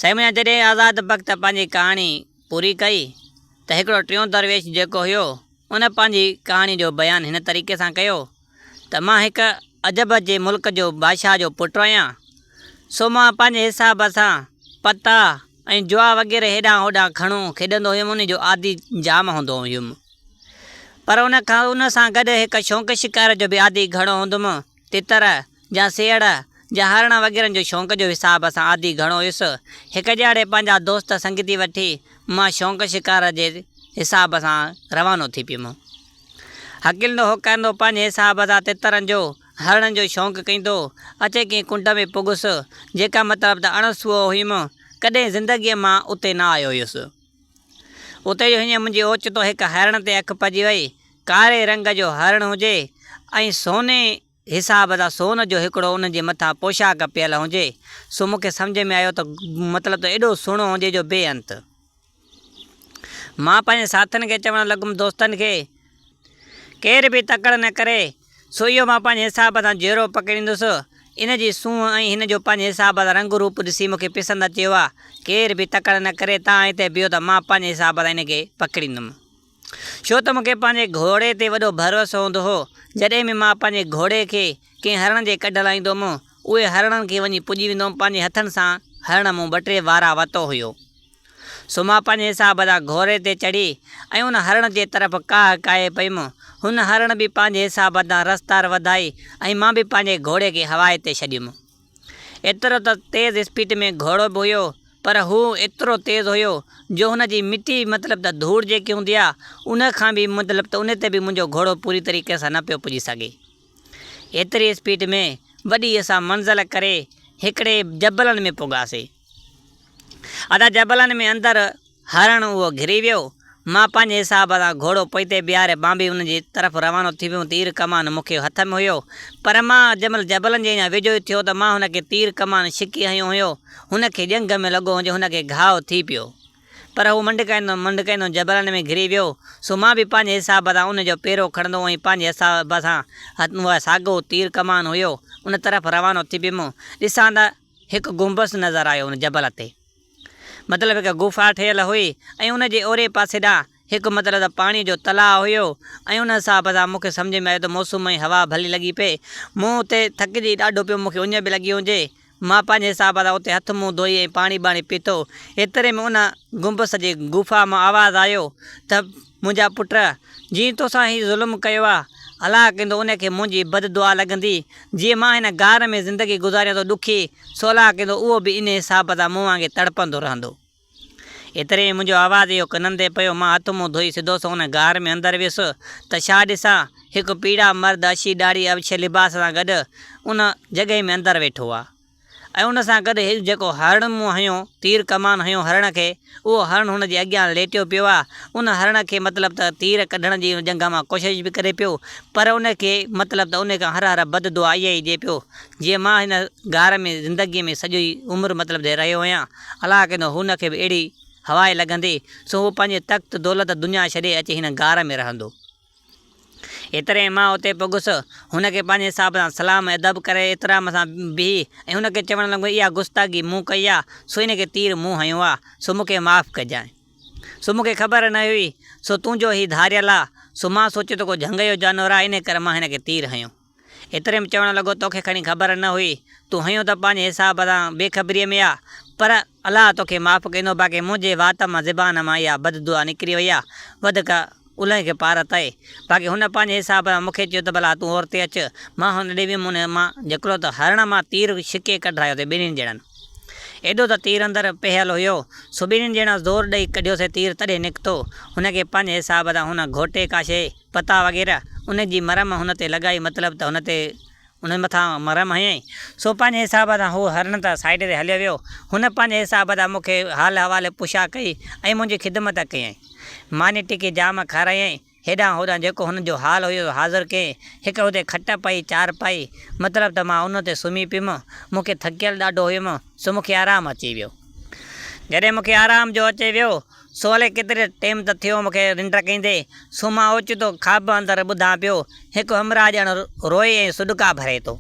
سائين منهنجا جڏهن آزاد بخت پنهنجي ڪهاڻي پوري ڪئي ته هڪڙو ٽيون درويش جيڪو هيو ان پنهنجي ڪهاڻي جو بيان هن طريقي سان ڪيو ته مان هڪ عجب جي ملڪ جو بادشاهه جو پٽ آهيان سو مان پنهنجي حساب سان پتا ۽ جوا وغيره هيڏانهن هوڏانهن گهڻو کيڏندو هيم ان جو عادي جام هوندو هيم پر ان کان ان سان گڏ هڪ شوق شڪار جو به عادي گهڻو هوندم تتر يا سيهڙ يا هرڻ وغيرن جو شوق جو حساب سان عادي گهڻو هيس. هڪ ڏهاڙي پنهنجا دوست سنگتي وٺي مان شوق شڪار جي حساب سان روانو ٿي پيم. هڪلندو هوڪائيندو پنهنجي حساب سان تترن جو، هرڻن جو شوق ڪيندو اچي ڪنهن ڪنڊ ۾ پڳس، جيڪا مطلب ته اڻ سونهو هيم، ڪڏهن زندگيء مان اتي نه آيو هيس. اتي جو هينئن منهنجي اوچتو هڪ هرڻ تي اک پئجي وئي. ڪاري رنگ جو هرڻ هجي ۽ سوني حساب سان سون جو هڪڙو ان جي مٿان پوشاڪ پيل هجي، سو مون کي سمجهه ۾ آيو ته مطلب ته ايڏو سهڻو هجي جو بي انت. مان پنهنجي ساٿين کي چوڻ لڳم دوستن کي ڪير به تڪڙ نه ڪري، سو اهو مان پنهنجي حساب سان جيئرو پڪڙيندس. ان جي سونهن ۽ هن جو پنهنجي حساب سان رنگ روپ ڏسي مون کي پسند اچي ويو آهي. ڪير به تڪڙ نه ڪري، تان هتي بيهو ته مان پنهنجي حساب سان ان کي پڪڙيندم. ڇو ته مون کي پنهنجي گهوڙي تي وڏو ڀروسو هوندو هو. جڏهن به مان پنهنجي گهوڙي کي ڪنهن هرڻ جي ڪڍ لائيندو هوم، اهي هرڻن کي وڃي پڄي ويندو هوم. پنهنجي هٿن سان هرڻ مون ٻه ٽي وارا وتو هيو. سو مان پنهنجي حساب سان گهوڙي تي چڙهي ۽ ان هرڻ جي طرف ڪاهه ڪاهي پيم. هن هرڻ به پنهنجي حساب سان رستار وڌائي ۽ مان به پنهنجي گهوڙي کي هوائي تي ڇڏيم. ايترو ته تيز اسپيڊ ۾ گهوڙو به هيو پر هو ايترو تيز هيو جو هن جي مٽي مطلب ته ڌوڙ جيڪي هوندي آ ان کان به مطلب ته ان تي به منهنجو گهوڙو پوري طريقي سان نه پيو پڄي سگهي. ايتري اسپيڊ ۾ وڏي اسان منزل ڪري هڪڙي جبلن ۾ پڳاسي. ادا جبلن ۾ اندر هرڻ اهو گهري ويو. مان پنهنجي حساب سان گهوڙو پوئتي بيهاري مان به ان جي طرف روانو ٿي ويم. تير ڪمان مون کي هٿ ۾ هيو. پر مان جنهن مهل جبلن جي اڃا ويجهو ئي ٿيو ته مان هن کي تير ڪمان ڇڪي هنيو هيو. هن کي ڄنگهه ۾ لڳو هجي هن کي گهاء ٿي پيو. پر هو منڊڪائيندو منڊڪائيندو جبلن ۾ گهري ويو. سو مان به پنهنجي حساب سان ان جو پيرو کڻندو ۽ پنهنجي حساب سان اهو ساڳيو تير ڪمان هيو ان طرف روانو ٿي پيم. ڏسان ته هڪ گنبذ نظر آيو ان جبل تي. مطلب هڪ غفا ٺهيل هئي ۽ ان جي اوري پاسي ڏانهن هڪ مطلب ته پاڻيء جو تلاء هيو ۽ ان حساب سان مون کي سمجهه ۾ آيو ته موسم ۽ هوا ڀلي لڳي پئي. مون اتي ٿڪجي ڏاڍو پيو مون کي اڃ به لڳي هجي. مان پنهنجي حساب سان اتي هٿ منهن ڌوئي ۽ پاڻي ٻاڻي پيتو. ايتري ۾ ان گنبذ جي غفا مان آواز آيو ته منهنجا پٽ! جنهن توسان هي ظلم ڪيو آ، الله ڪندو ان کي منهنجي بد دعا لڳندي. جيئن مان هن غار ۾ زندگي گذاريان ٿو ڏکي، سو الله ڪندو اهو به انهي حساب سان مون وانگي تڙپندو رهندو. ايتري ۾ منهنجو آواز اهو ڪنن تي پيو، مان هٿ منهن ڌوئي سڌو سنئون ان غار ۾ اندر ويس ته ڇا ڏسان، هڪ پيڙا مرد اڇي ڏاڙهي اڇي لباس سان گڏ ان جڳهه ۾ اندر ويٺو آ. ۽ ان سان گڏ هڪ جيڪو هرڻ مون هنيو، تير ڪمان هنيو هرڻ کي، اهو هرڻ هن جي اڳيان ليٽيو پيو آ، ان هرڻ کي مطلب ته تير ڪڍڻ جي ڄنگهه مان ڪوشش به ڪري پيو، پر ان کي مطلب ته ان کان هر هر بد دعا اها ئي ڏئي پيو، جيئن مان هن غار ۾ زندگيء ۾ سڄي عمر مطلب ته رهيو آهيان، الله ڪندو هن کي به اهڙي هوا ئي لڳندي، سو هو پنهنجي تخت دولت دنيا ڇڏي اچي هن غار ۾ رهندو. ايتري ۾ مان اتي پڳس. هن کي پنهنجي حساب سان سلام ۽ ادب ڪري احترام سان بيهي ۽ هن کي چوڻ لڳس، اها گستاخي مون ڪئي آ، سو ان کي تير مون هنيو آ، سو مون کي معاف ڪجانء. سو مون کي خبر نه هئي، سو تنهنجو هي ڌاريل آ، سو مان سوچيو ته ڪو جهنگ جو جانور آ، انهيء ڪري مان هن کي تير هنيو. ايتري ۾ چوڻ لڳو، توکي کڻي خبر نه هئي، تون هنيو ته پنهنجي حساب سان بي خبريء ۾ آ، پر الله توکي معاف ڪندو، باقي منهنجي وات مان زبان مان اها بد دعا نڪري وئي آ، وڌڪ الهه کي پارت آهي. باقي هن پنهنجي حساب سان مون کي چيو ته ڀلا تون اورتي اچ. مان هن ڏي ويم، ان مان جهڪلو ته هرڻ مان تير ڇڪي ڪڍرايو ٿي ٻنهين ڄڻن. ايڏو ته تير اندر پيل هيو، سو ٻنهين ڄڻا زور ڏئي ڪڍيوسين تير تڏهن نڪتو. هن کي پنهنجي حساب سان هن گهوٽي ڪا شيء، پتا وغيره، ان جي مرهم هن تي لڳائي مطلب ته هن تي ان مٿان مرهم هنيائين. سو پنهنجي حساب سان هو هرڻ ته سائيڊ تي هليو ويو. هن پنهنجي حساب سان مون کي حال احوال پڇا ڪئي ۽ منهنجي خدمت ڪيائين. ماني ٽڪي جام کارايائين. هيڏانهن هوڏانهن جيڪو هن جو حال هيو سو حاضر ڪيائين. هڪ اتي کٽ پئي، چارپائي، مطلب ته مان ان تي سمهي پيم. مون کي ٿڪيل ڏاڍو هيم، سو مون کي آرام اچي ويو. جڏهن مون کي آرام جو اچي ويو، سو الائي ڪيتري ٽيم ته ٿيو مون کي ننڊ ڪيندي، سو مان اوچتو خواب اندر ٻڌان پيو، هڪ همراهه ڄڻ روئي ۽ سڏڪا ڀري ٿو.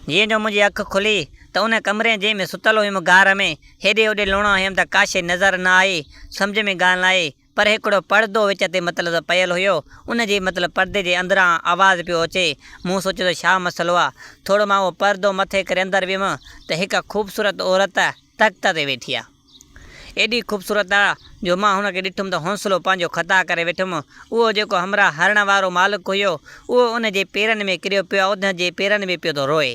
جيئن جو منهنجي اک کلي ته ان ڪمري جنهن ۾ ستل هيم غار ۾ هيڏي هوڏي لوڻا هيم ته ڪا شيء نظر نه آئي، سمجهه ۾ ڳالهه نه آئي، پر هڪڙو پڙدو وچ تي مطلب ته پيل هيو، ان جي مطلب پردي جي اندران آواز پيو اچي، مون سوچيو ته ڇا مسئلو آ، ٿورو مان اهو پردو مٿي ڪري اندر ويم ته هڪ خوبصورت عورت تخت تي ويٺي آ. ايڏي خوبصورت آ جو مان هن کي ڏٺم ته حوصلو پنهنجو خطا ڪري ويٺم. اهو جيڪو همراهه هرڻ وارو مالڪ هيو، اهو ان جي پيرن ۾ ڪريو پيو آ، ان جي پيرن ۾ پيو ٿو روئي.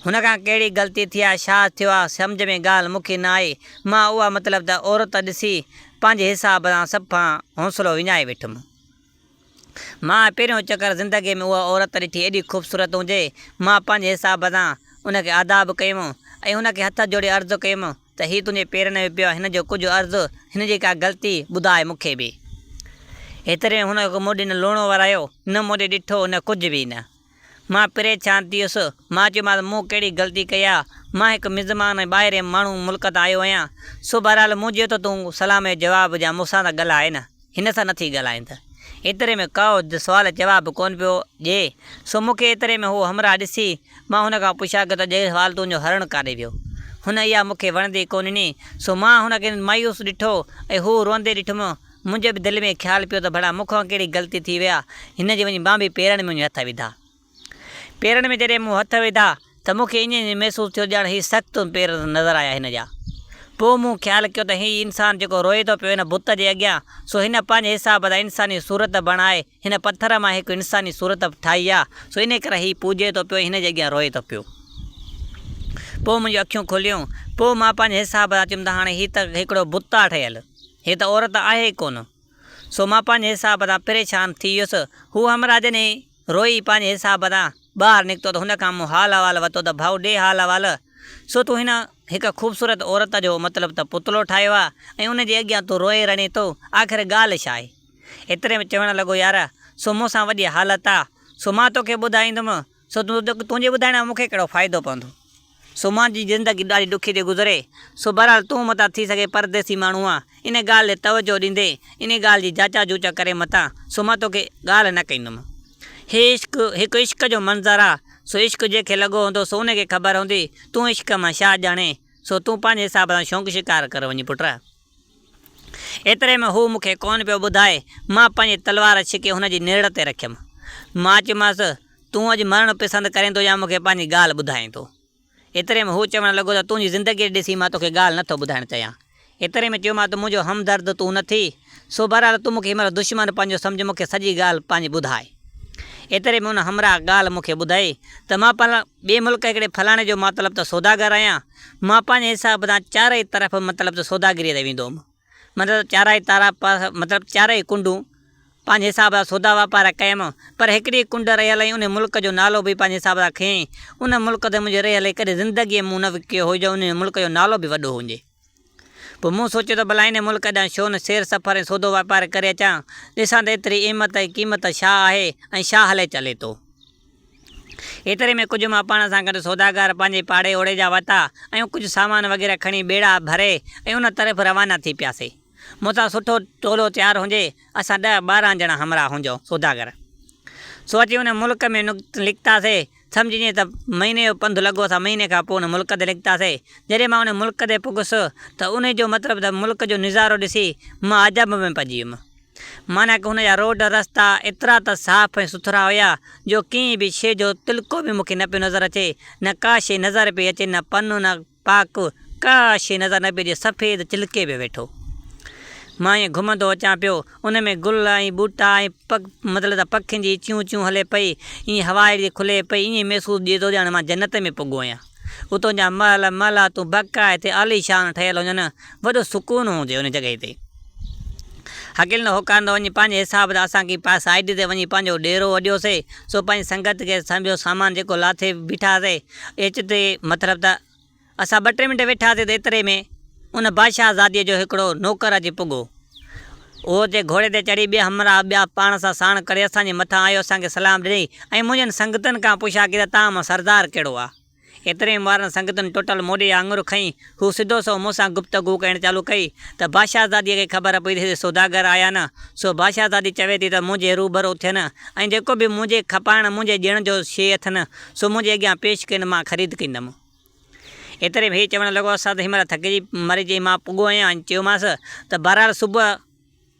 هن کان ڪهڙي غلطي ٿي آ، ڇا ٿيو آ، سمجهه ۾ ڳالهه مون کي نه آئي. مان اها مطلب ته عورت ڏسي پنهنجي حساب سان صفا حوصلو وڃائي ويٺم. مان پهريون چڪر زندگيء ۾ اها عورت ڏٺي، ايڏي خوبصورت هجي. مان پنهنجي حساب سان ان کي آداب ڪيم ۽ هن کي هٿ جوڙي عرض ڪيم ته هي تنهنجي پيرن ۾ پيو آهي، هن جو ڪجهه عرض، هن جي ڪا غلطي ٻڌاء مون کي به. ايتري ۾ هن مون ڏي نه لوڻو ورايو، نه مون ڏي ڏٺو، نه ڪجهه به نه. مان پريشان ٿي ويس. مان چيومانس مون ڪهڙي غلطي ڪئي آ؟ مان هڪ مزمان ۽ ٻاهرين ماڻهو ملڪ تان آيو آهيان، سو بهرحال مون چيو ته تون سلام جو جواب ڏيان، مون سان ته ڳالهاء نه. هن سان نٿي ڳالهائين ته ايتري ۾ ڪو سوال جواب ڪونه پيو ڏئي، سو مون کي ايتري ۾ هو همراهه ڏسي مان هن کان پڇا ڪيو ته ڏي سوال تنهنجو هرڻ ڪاڏي ويو؟ هن اها مون کي وڻندي ڪونه ڏني، سو مان هن کي مايوس ڏٺو ۽ هو روئندي ڏٺم، منهنجي به دل ۾ خيال پيو ته ڀلا مون کان ڪهڙي غلطي ٿي وئي آ، هن جي وڃي مان به پيرن ۾ وڃي هٿ وڌا. پيرن ۾ جڏهن مون هٿ وڌا ته مون کي ائين محسوس ٿيو ڄڻ هي سخت پير نظر آيا هن جا. پوء مون خيال ڪيو ته هي انسان جيڪو روئي ٿو پيو هن بت جي اڳيان، سو هن پنهنجي حساب سان انساني صورت بڻائي هن پٿر مان هڪ انساني صورت ٺاهي آ، سو انهي ڪري هي پوڄي ٿو پيو ۽ هن جي اڳيان روئي ٿو پيو. پوء منهنجون اکيون کليون. پوء مان پنهنجي حساب سان چيم ته هاڻي هي ته هڪڙو بت آ ٺهيل. هي ته عورت آهي ئي ڪونه. سو مان پنهنجي حساب سان پريشان ٿي ويس. هو همراهه جڏهن روئي پنهنجي حساب سان ٻاهر نڪتو ته هن کان مون حال احوال ورتو ته ڀائو ڏي حال احوال. سو تون هن هڪ خوبصورت عورت جو مطلب ته پتلو ٺاهيو آ ۽ ان جي اڳيان تون روئي رڙين ٿو، آخر ڳالهه ڇا آهي؟ ايتري ۾ چوڻ لڳو يار سو مون سان وڏي حالت آ، سو مان توکي ٻڌائيندم، سو تنهنجي ٻڌائڻ مان مون کي ڪهڙو فائدو پوندو؟ سو منهنجي زندگي ڏاڍي ڏکي ٿي گذري. سو بهرحال تون متان ٿي سگهي پرديسي ماڻهو آن، ان ڳالهه ڏي توجهه ڏيندين، ان ڳالهه جي جاچا جوچا ڪرين متان، سو مان توکي ڳالهه نه ڪندم. هي عشق هڪ عشق جو منظر آ، سو عشق جنهن کي لڳو هوندو سو ان کي خبر هوندي، تون عشق مان ڇا ڄاڻين، سو تون پنهنجي حساب سان شونق شڪار ڪر وڃي پٽ. ايتري ۾ هو مون کي ڪونه پيو ٻڌائي، مان پنهنجي تلوار ڇڪي هن جي نرڙ تي رکيم. مان چيومانس، تون اڄ مرڻ پسند ڪرين ٿو يا مون کي پنهنجي ڳالهه ٻڌائين ٿو؟ ايتري ۾ هو چوڻ لڳو ته تنهنجي زندگيء ڏسي مان توکي ڳالهه نه ٿو ٻڌائڻ چاهيان. ايتري ۾ چيومانس ته منهنجو همدرد تون نه ٿي، سو بهرحال تون مون کي هن مهل دشمن پنهنجو سمجهه مون کي سڄي ڳالهه پنهنجي ٻڌاء. ايتري ۾ ان همراهه ڳالهه مون کي ٻڌائي ته مان ٻئي ملڪ هڪڙي فلاڻي جو مطلب ته سوداگر آهيان، مان پنهنجي حساب سان چارئي طرف مطلب ته سوداگريء تي ويندو هوم. مطلب چارئي تارا مطلب چارئي ڪنڊون پنهنجي حساب سان سودا واپار ڪيم، پر هڪڙي ڪنڊ رهيل ۽ ان ملڪ جو نالو به پنهنجي حساب سان کنيائين. ان ملڪ تي منهنجي رهيل ڪڏهن زندگيء ۾ مون نه وڪيو هو جو ان ملڪ جو نالو به وڏو هجي. پوء مون سوچيو ته ڀلا ان ملڪ ڏانهن ڇو نه سير سفر ۽ سودو واپار ڪري اچان، ڏسان ته ايتري اهميت ۽ قيمت ڇا آهي ۽ ڇا هلي چلي ٿو. ايتري ۾ ڪجهه مان پاڻ سان گڏ سوداگر پنهنجي پاڙي اوڙي جا وتا ۽ ڪجهه سامان وغيره کڻي ٻيڙا ڀري ۽ ان طرف روانا ٿي پياسي. مون سان سٺو ٽولو تيار هجي، اسان ڏهه 12 ڄڻا همراهه هجون سوداگر. سو اچي ان ملڪ ۾ نڪتاسي، سمجهجي ته مهيني جو پنڌ لڳو، اسان مهيني کان پوء ان ملڪ تي نڪتاسي. جڏهن مان ان ملڪ تي پڳس ته انهي جو مطلب ته ملڪ جو نظارو ڏسي مان عجب ۾ پئجي ويم. معنيٰ ڪه هن جا روڊ رستا ايترا ته صاف ۽ سٿرا هيا جو ڪنهن به شيء جو تلڪو به مون کي نه پيو نظر اچي، نه ڪا شيء نظر پئي اچي، نه پن نه پاڪ، ڪا شيء نظر نه پئي اچي، سفيد چلڪي پيو ويٺو. مان ائين گهمندو اچان پيو، ان ۾ گل ۽ ٻوٽا ۽ مطلب ته پکين جي چون چون هلي پئي، ائين هوا اهڙي کلي پئي، ائين محسوس ڏئي ٿو ڄڻ مان جنت ۾ پڳو آهيان. اتان جا محل محلاتون باقاعدي عاليشان ٺهيل هجن، وڏو سڪون هوندي ان جڳهه تي. هڪلندو هوڪارندو وڃي پنهنجي حساب سان اسان ڪنهن پاسي سائيڊ تي وڃي پنهنجو ڏيرو اڏيوسي، سو پنهنجي سنگت کي سمجهو سامان جيڪو لاٿي بيٺاسي، ايچ تي مطلب ته اسان ٻه ٽي منٽ ويٺاسي ته ايتري ۾ ان بادشاهه زاديء جو هڪڙو نوڪر اچي پڳو. اهو اتي گهوڙي تي چڙهي ٻيا همراهه ٻيا پاڻ سان ساڻ ڪري اسان جي مٿان آيو، اسان کي سلام ڏني ۽ منهنجن سنگتين کان پڇا ڪئي ته توهان مان سردار ڪهڙو آ؟ ايتري ۾ وارن سنگتين ٽوٽل موڏي جا آڱر کنئي، هو سڌو سنئون مون سان گفتگو ڪرڻ چالو ڪئي ته بادشاهزاديء کي خبر پئي ته هتي سوداگر آيا نه، سو بادشاهزادي چوي ٿي ته منهنجي روبرو ٿين ۽ جيڪو به منهنجي کپائڻ منهنجي ڏيڻ جو شيء اٿن، سو منهنجي اڳيان پيش ڪن، مان خريد ڪندم. ايتري ۾ هي چوڻ لڳو، اسان ته هن مهل ٿڪجي مرجي مان پڳو آهيان ۽ چيومانس ته بهرحال صبح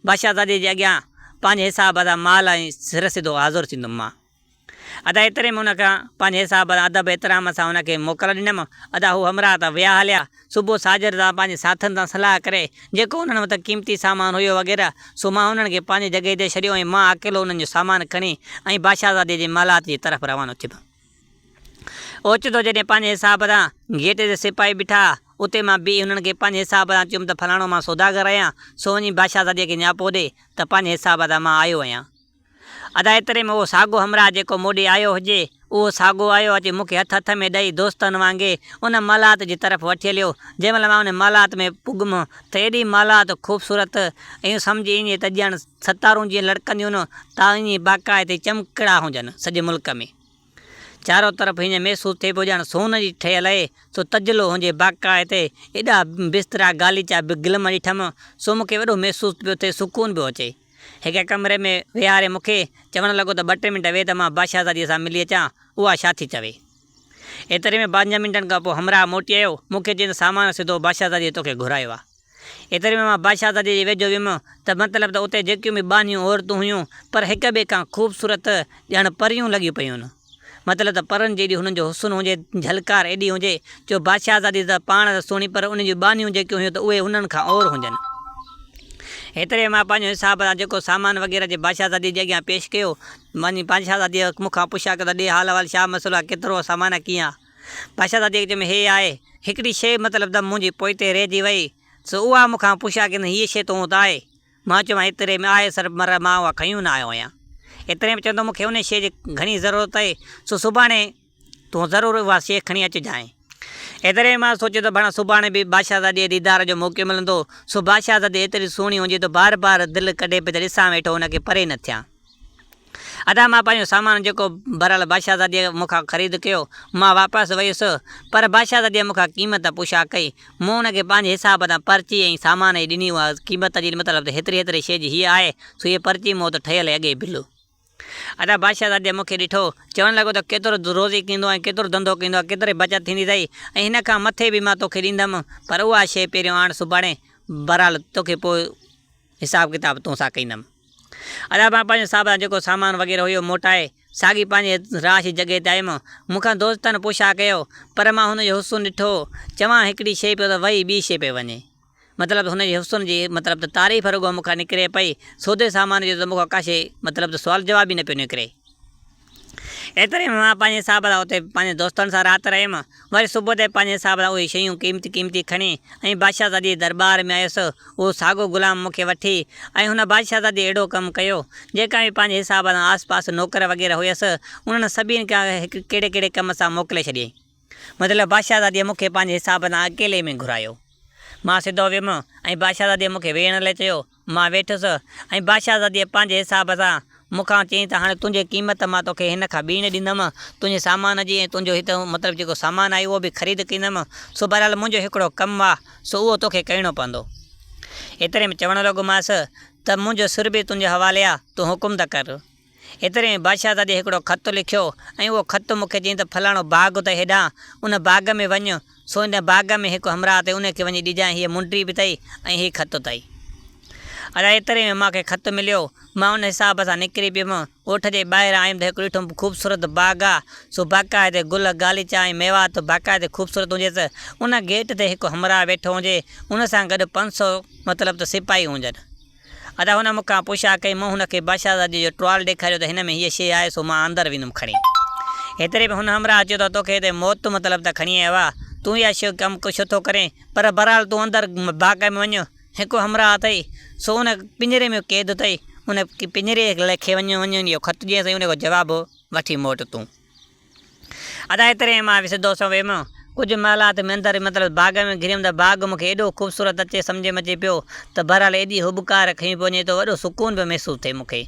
بادشاهزادي جي اڳيان پنهنجي حساب سان مال ۽ سر سڌو حاضر ٿيندم. مان ادا ايتري ۾ ان کان پنهنجي حساب سان ادب احترام سان ان کي موڪل ڏنم. ادا هو همراهه ته ويا هليا. صبح ساجهر سان پنهنجي ساٿين سان صلاح ڪري جيڪو انهن وٽ قيمتي سامان هيو وغيره سو مان انهن کي پنهنجي جڳهه تي ڇڏيو ۽ مان اڪيلو انهن جو سامان کڻي ۽ بادشاهزادي جي محلات جي طرف روانو ٿيم. اوچتو جڏهن پنهنجي حساب سان گيٽ تي سپاهي بيٺا، اتي مان بيهي هنن کي پنهنجي حساب سان چيم ته فلاڻو مان سوداگر آهيان، سو وڃي بادشاهزاديء کي نياپو ڏي ته پنهنجي حساب سان مان آيو آهيان. ادا ايتري ۾ اهو ساڳو همراهه جيڪو مون ڏي آيو هجي، اهو ساڳو آيو، اچي مون کي هٿ هٿ ۾ ڏئي دوستن وانگي ان محلات جي طرف وٺي هليو. جنهن مهل مان ان محلات ۾ پڳم ته ايڏي محلات خوبصورت، ائين سمجهه ايندي ته ڄڻ ستارون جيئن لڙڪنديون ته ائين باقاعدي چمڪڙا هجن سڄي ملڪ ۾. چارو طرف هيئن محسوس ٿئي پيو ڄڻ سون جي ٺهيل اهي، سو تجلو هجي باقاعدي. ايڏا بسترا غاليچا به گلم ڏٺم، سو مون کي وڏو محسوس پيو ٿئي، سڪون پيو اچي. هڪ ڪمري ۾ ويهاري مون کي چوڻ لڳو ته ٻه ٽي منٽ ويهه ته مان بادشاهزاديء سان ملي اچان، اها ڇا ٿي چوي. ايتري ۾ پنج منٽن کان پوء همراهه موٽي آيو، مون کي چيائين ته سامان سڌو بادشاهزاديء توکي گهرايو آهي. ايتري ۾ مان بادشاهزاديء جي ويجهو ويم ته مطلب ته اتي جيڪيون به ٻانهيون عورتون هيون، پر هڪ ٻئي کان خوبصورت ڄڻ پريون لڳيون پيون. مطلب ته پرن جيڏي هنن جو حسن هجي، جهلڪار ايڏي هجي، جو بادشاهزادي ته پاڻ ته سهڻي پر ان جون ٻانهيون جيڪيون هيون ته اهي هنن کان اور هجن. ايتري ۾ مان پنهنجو حساب سان جيڪو سامان وغيره جي بادشاهزادي جي اڳيان پيش ڪيو، وڃي بادشاهزاديء مون کان پڇا ڪيو ته ڏي حال احوال ڇا مسئلو آهي، ڪيترو سامان آهي، ڪيئن آهي؟ بادشاهزاديء کي چيم هي آهي، هڪڙي شيء مطلب ته منهنجي پوئتي رهجي وئي، سو اها مون کان پڇا ڪيائين ته هيء شيء تو وٽ آهي؟ مان چيو ايتري ۾ آهي سر مر مان اها کنيون نه آيو آهيان. ايتري ۾ چوندو مون کي انهي شيء جي گهڻي ضرورت آهي سو سڀاڻي تون ضرور اها شيء کڻي اچجانء. ايتري ۾ مان سوچيو ته ڀڻا سڀاڻي به بادشاهزاديء جي ديدار جو موقعو ملندو سو بادشاهزادي ايتري سهڻي هجي ته بار بار دل ڪڍي پئي ته ڏسان ويٺو ان کي پري نه ٿيان. ادا مان پنهنجو سامان جيڪو بهرحال بادشاهزاديء مون کان خريد ڪيو، مان واپس ويس، پر بادشاهزاديء مون کان قيمت پڇا ڪئي. مون ان کي پنهنجي حساب تان پرچي ۽ سامان جي ڏني. اها قيمت جي مطلب ته هيتري هيتري شيء جي هيء آهي، سو هيء پرچي مون وٽ ٺهيل اڳي بل. ادا بادشاهزاديء مون کي ڏٺو، چوڻ لڳو ته ڪيترو روزي ڪيندو ۽ ڪيترو ڌنڌو ڪيندو آهي، ڪيتري بچت ٿيندي اٿئي ۽ هن کان مٿي به مان توکي ڏيندم، پر اها شيء پهريون آڻ سڀاڻي، بهرحال توکي پوء حساب ڪتاب تون سان ڪيندم. ادا مان پنهنجي حساب سان جيڪو سامان وغيره هيو موٽائي ساڳي پنهنجي رهائشي جڳهه تي آيم. مون کان دوستن پڇا ڪيو پر مان هن جو حسن ڏٺو. چوان هڪڙي شيء پيو ته وئي ٻي شيء پئي وڃي. مطلب ته هن جي حسن جي مطلب ته تعريف رڳو مون کان نڪري پئي. سودي سامان جو ته مون کان ڪا شيء مطلب ته سوال جواب ئي نه پيو نڪري. ايتري ۾ مان پنهنجي حساب سان اتي پنهنجي دوستن سان رات رهيم. وري صبح تي پنهنجي حساب سان اهي شيون قيمتي قيمتي کڻي ۽ بادشاهزادي جي درٻار ۾ آيس. اهو ساڳو غلام مون کي وٺي ۽ هن بادشاهزادي اهڙو ڪم ڪيو، جيڪا به پنهنجي حساب سان آس پاس نوڪر وغيره هيس، انهن سڀني کي هڪ ڪهڙي ڪهڙي ڪم سان موڪلي ڇڏيائين. مطلب بادشاهزاديء مون کي پنهنجي حساب سان اڪيلي ۾ گهرايو. مان سڌو ويم ۽ بادشاهزاديء مون کي ويهڻ لاء چيو. مان ويٺس ۽ بادشاهزاديء پنهنجي حساب سان مون کان چيائين ته هاڻي تنهنجي قيمت مان توکي هن کان ٻيڻ ڏيندم، تنهنجي سامان جي ۽ تنهنجو هت مطلب جيڪو سامان آهي اهو به خريد ڪندم، سو بهرحال منهنجو هڪڙو ڪم آ، سو اهو توکي ڪرڻو پوندو. ايتري ۾ چوڻ لڳومانس ته منهنجو سر به تنهنجي حوالي آ، تون حڪم ته ڪر. ايتري ۾ بادشاهزادي هڪڙو خط لکيو ۽ اهو خط مون کي چيائين ته فلاڻو باغ اٿئي هيڏانهن، ان باغ ۾ وڃ، سو ان باغ ۾ هڪ همراهه اٿئي ان کي وڃي ڏجانء، هيء منڊي به اٿئي ۽ هي خط اٿئي. ادا ايتري ۾ مان کي خط مليو، مان ان حساب سان نڪري پيم، ڳوٺ جي ٻاهران آيم ته هڪ ڏٺم خوبصورت باغ آ، سو باقاعدي گل، غاليچا ۽ ميوات باقاعدي خوبصورت هجيس، ان گيٽ تي هڪ همراهه ويٺو هجي، ان سان گڏ 500 مطلب ته سپاهي هجن. ادا هن مون کان پڇا ڪئي، مون هن کي بادشاهزاديء جو ٽوال ڏيکاريو ته هن ۾ هيء شيء آهي سو مان اندر ويندم کڻي. ايتري ۾ هن همراهه چيو ته توکي هتي موت مطلب ته کڻي آيو آ، تون اها شيء ڪم ڇو ٿو ڪرين، پر بهرحال تون اندر باغ ۾ وڃ، هڪ همراهه اٿئي، سو ان پڃري ۾ قيد اٿئي، ان پڃري کي وڃ وڃ اهو خط ڏينس ۽ ان کان جواب وٺي موٽ تون. ادا ايتري ۾ مان به سڌو سنئون ويم. ڪجهه محلات ۾ اندر مطلب باغ ۾ گهريم ته باغ مون کي ايڏو خوبصورت اچي سمجهه ۾ اچي پيو ته بهرحال ايڏي هٻڪار کنيون پيو وڃي ته وڏو سڪون پيو محسوس ٿئي مون کي.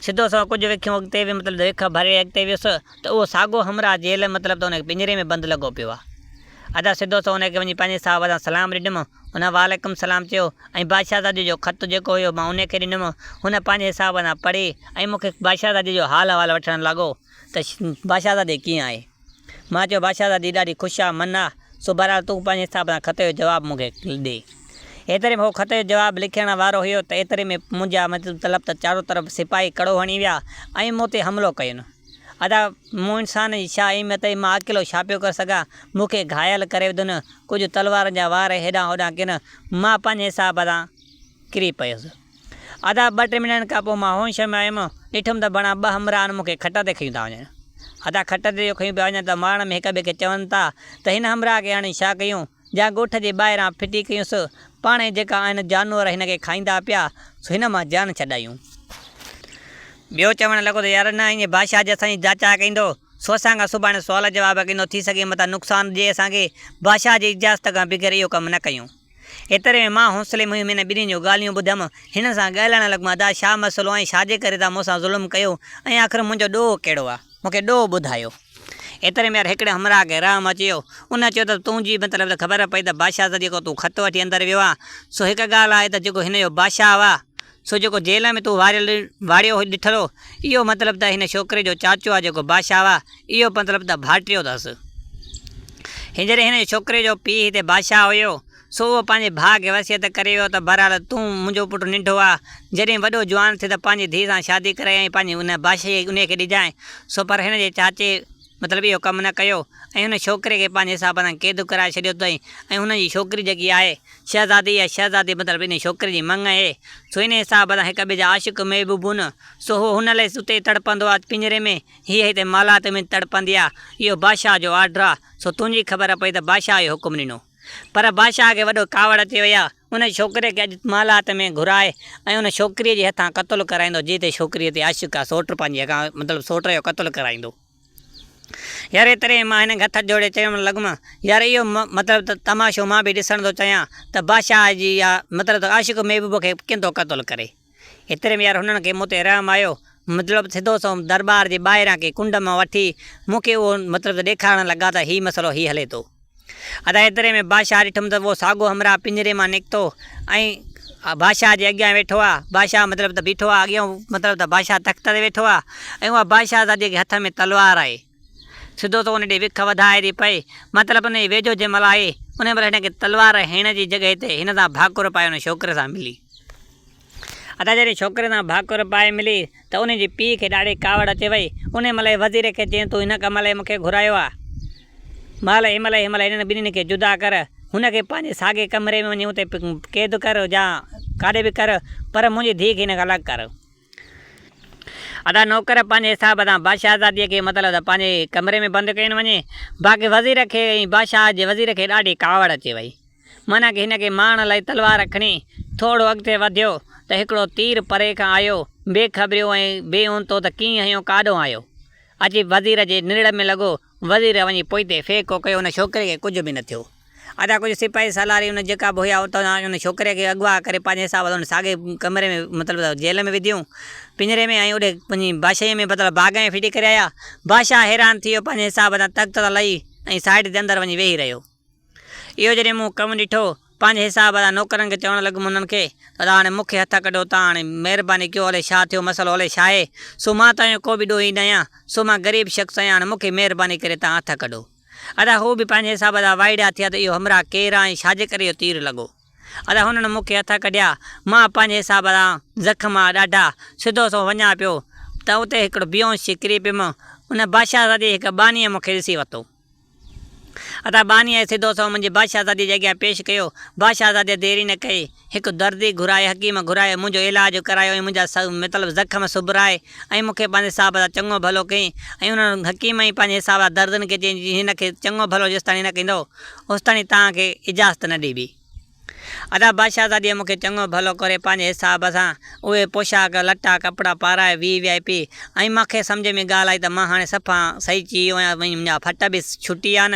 سڌو سنئون ڪجهه وکيون اڳتي ويم مطلب ته وک ڀري اڳتي ويس ته اهو ساڳو همراهه جيل مطلب ته ان کي پڃري ۾ بند لڳو پيو آ. ادا سڌو سنئون ان کي وڃي پنهنجي صاحب سان سلام ڏنم. هن وعليڪم السلام چيو ۽ بادشاهزادي جو خط جيڪو هيو مان ان کي ڏنم. هن پنهنجي حساب سان پڙهي ۽ مون کي بادشاهزادي جو حال احوال وٺڻ لڳو. ته بادشاهزادي ڪيئن آهي؟ مان چيو بادشاهزادي ڏاڍي خوش آ، من آ، سو بهرحال تون پنهنجي حساب سان خط جو جواب مون کي ڏي. ايتري ۾ هو خط جو جواب لکڻ وارو هيو ته ايتري ۾ منهنجا مطلب ته چارو طرف سپاهي ڪڙو هڻي ويا ۽ مون تي حملو ڪين. ادا مون انسان جي ڇا اهميت ۽ مان اڪيلو ڇا پيو ڪري سگهان، مون کي گهايل ڪري وڌن، ڪجهه تلوارن جا وار هيڏانهن هوڏانهن ڪين، مان پنهنجي حساب سان ڪري پيس. ادا ٻه ٽي منٽن کان پوء مان هوش ۾ آيم، ڏٺم ته بڻا ٻه همراهن مون کي کٽ تي کنيون ٿا وڃن. ادا کٽ تي جو کنيون پيا وڃن ته ماڻ ۾ هڪ ٻئي کي چون ٿا ته هن همراهه کي هاڻي ڇا ڪيون، جا ڳوٺ جي ٻاهران ڦٽي ڪيونس، پاڻهي جيڪا آهن جانور هن کي کائيندا پيا، سو هن مان جان ڇڏايون. ٻيو چوڻ لڳو ته يار نه ائين بادشاهه جي اسان جي جاچ ڪندو، سو اسان کان سڀاڻي سوال جواب ڪندو، ٿي سگهي متان نقصان ڏئي اسان کي، بادشاهه جي اجازت کان بغير اهو ڪم نه ڪيون. ايتري ۾ مان حوصلي ۾ هيم، هن ٻنهي جون ڳالهيون ٻڌم، هنن سان ڳالهائڻ لڳم، ادا ڇا مسئلو آهي ۽ ڇا جي ڪري توهان مون سان ظلم ڪيو ۽ آخر منهنجو ڏوهه ڪهڙو آهي، مون کي ڏوهه ٻڌايو. ايتري ۾ يار هڪڙي همراهه کي رحم اچي ويو، ان چيو ته تنهنجي مطلب ته خبر پئي ته بادشاهه سان جيڪو تون خط وٺي اندر ويو آهين، سو هڪ ڳالهه آهي ته جيڪو هن جو بادشاهه آهي، سو جيڪو جيل ۾ تون واريل واڙيو ڏٺل هو، اهو مطلب ته هن ڇوڪري جو چاچو آهي جيڪو بادشاهه آهي، اهو مطلب ته ڀائٽيو اٿس. جڏهن هن ڇوڪري جو پيء هتي بادشاهه هيو، سو اهو پنهنجي ڀاء کي وصيت ڪري ويو ته بهرحال تون منهنجو پٽ ننڍو آهي، جڏهن وڏو جوان ٿئي ته پنهنجي ڌيء سان شادي ڪرائي ۽ پنهنجي ان بادشاهي انهيء کي ڏجانء. سو پر هن جي چاچي مطلب اهو ڪم نه ڪيو ۽ هن ڇوڪري کي پنهنجي حساب سان قيد ڪرائي ڇڏيو اٿائين ۽ هن جي ڇوڪري جيڪي آهي شهزادي اها شهزادي مطلب انهي ڇوڪري جي مڱ آهي. سو انهي حساب سان هڪ ٻئي جا عاشق محبوبون. سو هو هن لاء اتي تڙپندو آهي پڃري ۾، هيء هتي محلات ۾ تڙپندي آ. اهو بادشاهه جو آرڊر آ، سو تنهنجي خبر پئي ته بادشاهه اهو حڪم ڏنو. پر بادشاهه کي وڏو ڪاوڙ اچي وئي آ. ان ڇوڪري کي اڄ محلات ۾ گهرائي ۽ ان ڇوڪريء جي هٿان قتل ڪرائيندو، جنهن تي ڇوڪريء تي عاشق آ، سوٽ پنهنجي کان مطلب سوٽ جو قتل ڪرائيندو. يار ايتري ۾ مان هن کي هٿ جوڙي چوڻ لڳم، يار اهو مطلب ته تماشو مان به ڏسڻ ٿو چاهيان ته بادشاهه جي يا مطلب ته عاشق محبوب کي ڪين ٿو قتل ڪري. ايتري ۾ يار هنن کي مون تي رحم آيو، مطلب سڌو سنئون درٻار جي ٻاهران ڪنهن ڪنڊ مان وٺي مون کي اهو مطلب ته ڏيکارڻ لڳا ته هي مسئلو هي هلي ٿو. ادا ايتري ۾ بادشاهه ڏٺم ته اهو ساڳو همراهه پڃري مان نڪتو ۽ بادشاهه جي اڳيان ويٺو آ، بادشاهه مطلب ته بيٺو آ اڳيان مطلب ته بادشاهه تخت تي ويٺو آ ۽ اها بادشاهه زاديء کي هٿ ۾ تلوار آهي. سڌو ته ان ڏي وک وڌائي ٿي پئي، مطلب ان جي ويجهو جنهن مهل آئي، ان مهل هن کي تلوار هڻڻ جي جڳهه تي هن سان ڀاڪر پائي ان ڇوڪري سان ملي. ادا جڏهن ڇوڪري سان ڀاڪر پائي ملي ته ان جي پيء کي ڏاڍي ڪاوڙ اچي وئي. انهيء مهل وزير کي چيائين، تون هن ڪم لاء مون کي گهرايو آ. مهل هن مهل هن مهل هنن ٻنهين کي جدا ڪر. هن کي پنهنجي ساڳئي ڪمري ۾ وڃي اتي قيد ڪر يا ڪاڏي به ڪر، پر منهنجي ڌيء کي هن کان الڳ ڪر. ادا نوڪر پنهنجي حساب سان بادشاهزاديء کي مطلب ته پنهنجي ڪمري ۾ بند ڪين وڃي. باقي وزير کي ۽ بادشاهه جي وزير کي ڏاڍي ڪاوڙ اچي وئي. معنيٰ ڪه هن کي مارڻ لاء تلوار کڻي ٿورو اڳتي وڌيو ته هڪڙو تير پري کان آيو، بي خبريو ۽ بي اونتو ته ڪيئن هنيو ڪاڏهون آيو. اچي وزير جي نرڙ ۾ لڳو، وزير وڃي پوئتي ڦيڪو ڪيو، ان ڇوڪري کي ڪجهه به نه ٿيو. ادا ڪجهه سپاهي سالاري ان جيڪا به هيا اتان ان ڇوڪري کي اغوا ڪري پنهنجي حساب سان ان ساڳئي ڪمري ۾ مطلب ته جيل ۾ وڌيون، پڃري ۾ ۽ اوڏي وڃي بادشاهيء ۾ مطلب باغ ۾ ڦٽي ڪري آيا. بادشاهه حيران ٿي ويو، پنهنجي حساب سان تخت تان لهي ۽ سائيڊ تي اندر وڃي ويهي رهيو. اهو جڏهن مون ڪم ڏٺو، پنهنجي حساب سان نوڪرن کي چوڻ لڳم انهن کي ته ادا هاڻي مون کي هٿ ڪڍو تان هاڻي مهرباني ڪيو الائي ڇا ٿيو مسئلو الائي ڇاهي سو مان توهان جو ڪو به ڏوهي نه آهيان سو مان غريب شخص آهيان هاڻي مون کي مهرباني ڪري تان هٿ ڪڍو. ادا هو به پنهنجي حساب سان وائڙا ٿيا ته اهو همراهه ڪير آ ۽ ڇاجي ڪري اهو تير لڳو. ادا هنن مون کي هٿ ڪڍيا مان پنهنجي حساب سان زخم آ ڏاڍا سڌو سنئون وڃان پيو ته اتي هڪڙو بيهوش ٿي ڪري پيم ان بادشاهزادي جي هڪ ٻانهيء مون کي ڏسي ورتو. عطا ٻانهيء سڌو سنئون منهنجي بادشاهزاديء جي اڳيان پيش ڪيو. بادشاهزاديء دير ئي نه ڪئي. هڪ دردي گهرائي، حڪيم گهرائي، منهنجو علاج ڪرايو ۽ منهنجا مطلب زخم سبرائي ۽ مون کي پنهنجي حساب سان چڱو ڀلو ڪيائين ۽ انهن حڪيم ۽ پنهنجي حساب سان دردين کي چيائين جي هن کي چڱو ڀلو جيستاڻي نه ڪندؤ، اوستاڻي توهان کي اجازت نه ڏبي. ادا بادشاهزاديء مون کي چڱو ڀلو ڪري پنهنجي حساب سان اهي پوشاڪ، لٽا، ڪپڙا پارائي وي وي آء پي ۽ مان کي سمجهه ۾ ڳالهه آئي ته مان هاڻي صفا صحيح ٿي ويو آهيان ۽ منهنجا ڦٽ به ڇٽي ويا آهن.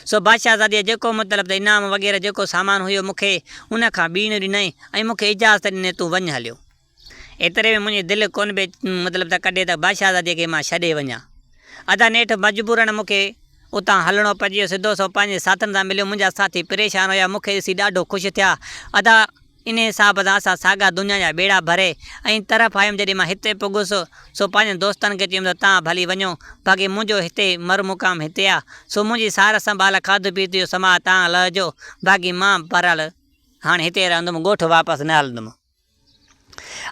سو بادشاهزاديء جيڪو مطلب ته انعام وغيره جيڪو سامان هيو مون کي ان کان ٻيڻ ڏنائين ۽ مون کي اجازت ڏني تون وڃ هليو. ايتري ۾ منهنجي دل ڪونه پئي مطلب ته ڪڍي ته بادشاهزاديء کي مان ڇڏي وڃان. ادا نيٺ مجبورن مون کي اتان هلڻو پئجي ويو. سڌو سنئون پنهنجي ساٿين سان مليو. منهنجا ساٿي پريشان هيا. مون کي ڏسي ڏاڍو خوش ٿيا. ادا! انهي حساب سان اسان ساڳا دنيا جا ٻيڙا ڀري ۽ طرف آيم جڏهن مان هتي پڳس سو پنهنجن دوستن کي چيم ته تان ڀلي وڃو باقي منهنجو هتي مر مقام هتي آ سو منهنجي سار سنڀال کاڌ پيت جو سماء تان لهجو باقي مان بهرحال هاڻي هتي رهندم ڳوٺ واپس نه هلندم.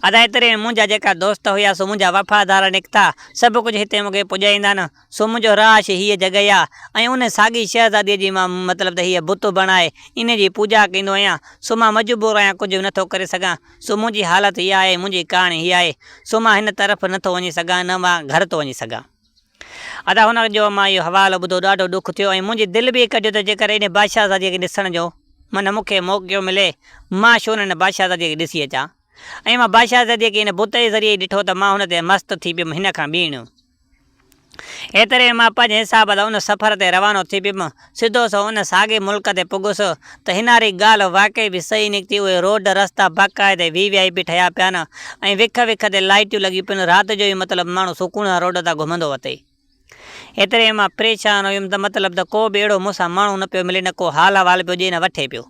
ادا ايتري ۾ منهنجا جيڪا دوست هيا سو منهنجا وفادار نڪتا، سڀ ڪجهه هتي مون کي پڄائيندا نه، سو منهنجو رهائش هيء جڳهه آ ۽ ان ساڳي شهزاديء جي مان مطلب ته هيء بت بڻائي ان جي پوڄا ڪندو آهيان، سو مان مجبور آهيان ڪجهه به نٿو ڪري سگهان، سو منهنجي حالت هيء آهي ۽ منهنجي ڪهاڻي هيء آهي، سو مان هن طرف نٿو وڃي سگهان نه مان گهر ٿو وڃي سگهان. ادا هن جو مان اهو حوالو ٻڌو ڏاڍو ڏک ٿيو ۽ منهنجي دل به ڪڍيو ته جيڪر ان بادشاهزاديء کي ڏسڻ جو من مون کي موقعو ملي، مان ڇو نه ان بادشاهزاديء کي ڏسي اچان. ۽ مان بادشاهزاديء کي ان بت جي ذريعي ئي ڏٺو ته مان هن تي مست ٿي پيم هن کان ٻيڻيون. ايتري ۾ مان پنهنجي حساب سان ان سفر تي روانو ٿي پيم. سڌو سنئون ان ساڳئي ملڪ تي پڳس ته هناري ڳالهه واقعي به صحيح نڪتي اهي روڊ رستا باقاعدي وي وي آء پي ٺهيا پيا آهن ۽ وک وک تي لائيٽيون لڳيون پيون رات جو ئي مطلب ماڻهو سڪون سان روڊ تان گهمندو وتي. ايتري ۾ مان پريشان هيم ته مطلب ته ڪو به اهڙو مون سان ماڻهو نه پيو ملي نه ڪو حال احوال پيو ڏئي نه وٺي پيو.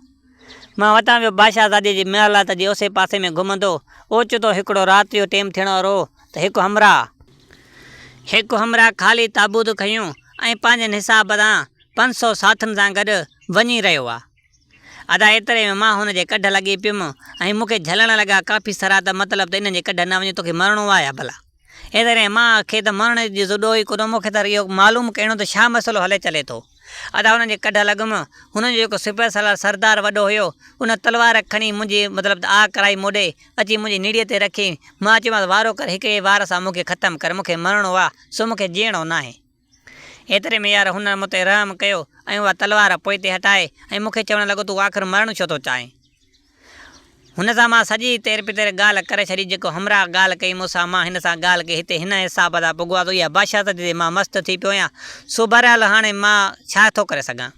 مان وتان پيو بادشاهزادي جي محلات جي اوسي پاسي ۾ گهمندو اوچتو هڪڙو رات جو ٽيم ٿيڻ وارو هو ته هڪ همراهه هڪ همراهه خالي تابوت کنيو ۽ پنهنجن حساب سان 500 ساٿين سان گڏ وڃي رهيو آ. ادا ايتري ۾ مان هن جي ڪڍ لڳي پيم ۽ مون کي جهلڻ لڳا ڪافي سرا ته مطلب ته انهن جي ڪڍ نه وڃ توکي مرڻو آ يا ڀلا. ايتري ۾ مان کي ته مرڻ جو ڏوهه ئي ڪونه مون کي ته اهو معلوم ڪرڻو ته ڇا مسئلو هلي چلي ٿو. ادا انهن جي ڪڍ لڳم. هنن جو جيڪو سپهه سالار سردار وڏو هيو ان تلوار کڻي منهنجي مطلب ته آ ڪرائي موڏي اچي منهنجي نڙيء تي رکي. مان چيومانس وارو ڪر هڪڙي وار سان مون کي ختم ڪر مون کي مرڻو آ سو مون کي جيئڻو ناهي. ايتري ۾ يار هن مون تي رحم ڪيو ۽ اها تلوار پوئتي هٽائي ۽ مون کي چوڻ لڳو تون آخر مرڻ ڇو ٿو چاهين؟ هن سان مان سڄي تير پتير ڳالهه ڪري ڇڏي جيڪو همراهه ڳالهه ڪئي مون سان مان هن سان ڳالهه ڪئي هتي هن حساب سان پڳو آ ته اها بادشاهت تي مان مست ٿي پيو آهيان سو بهرحال هاڻي مان ڇا ٿو ڪري سگهان؟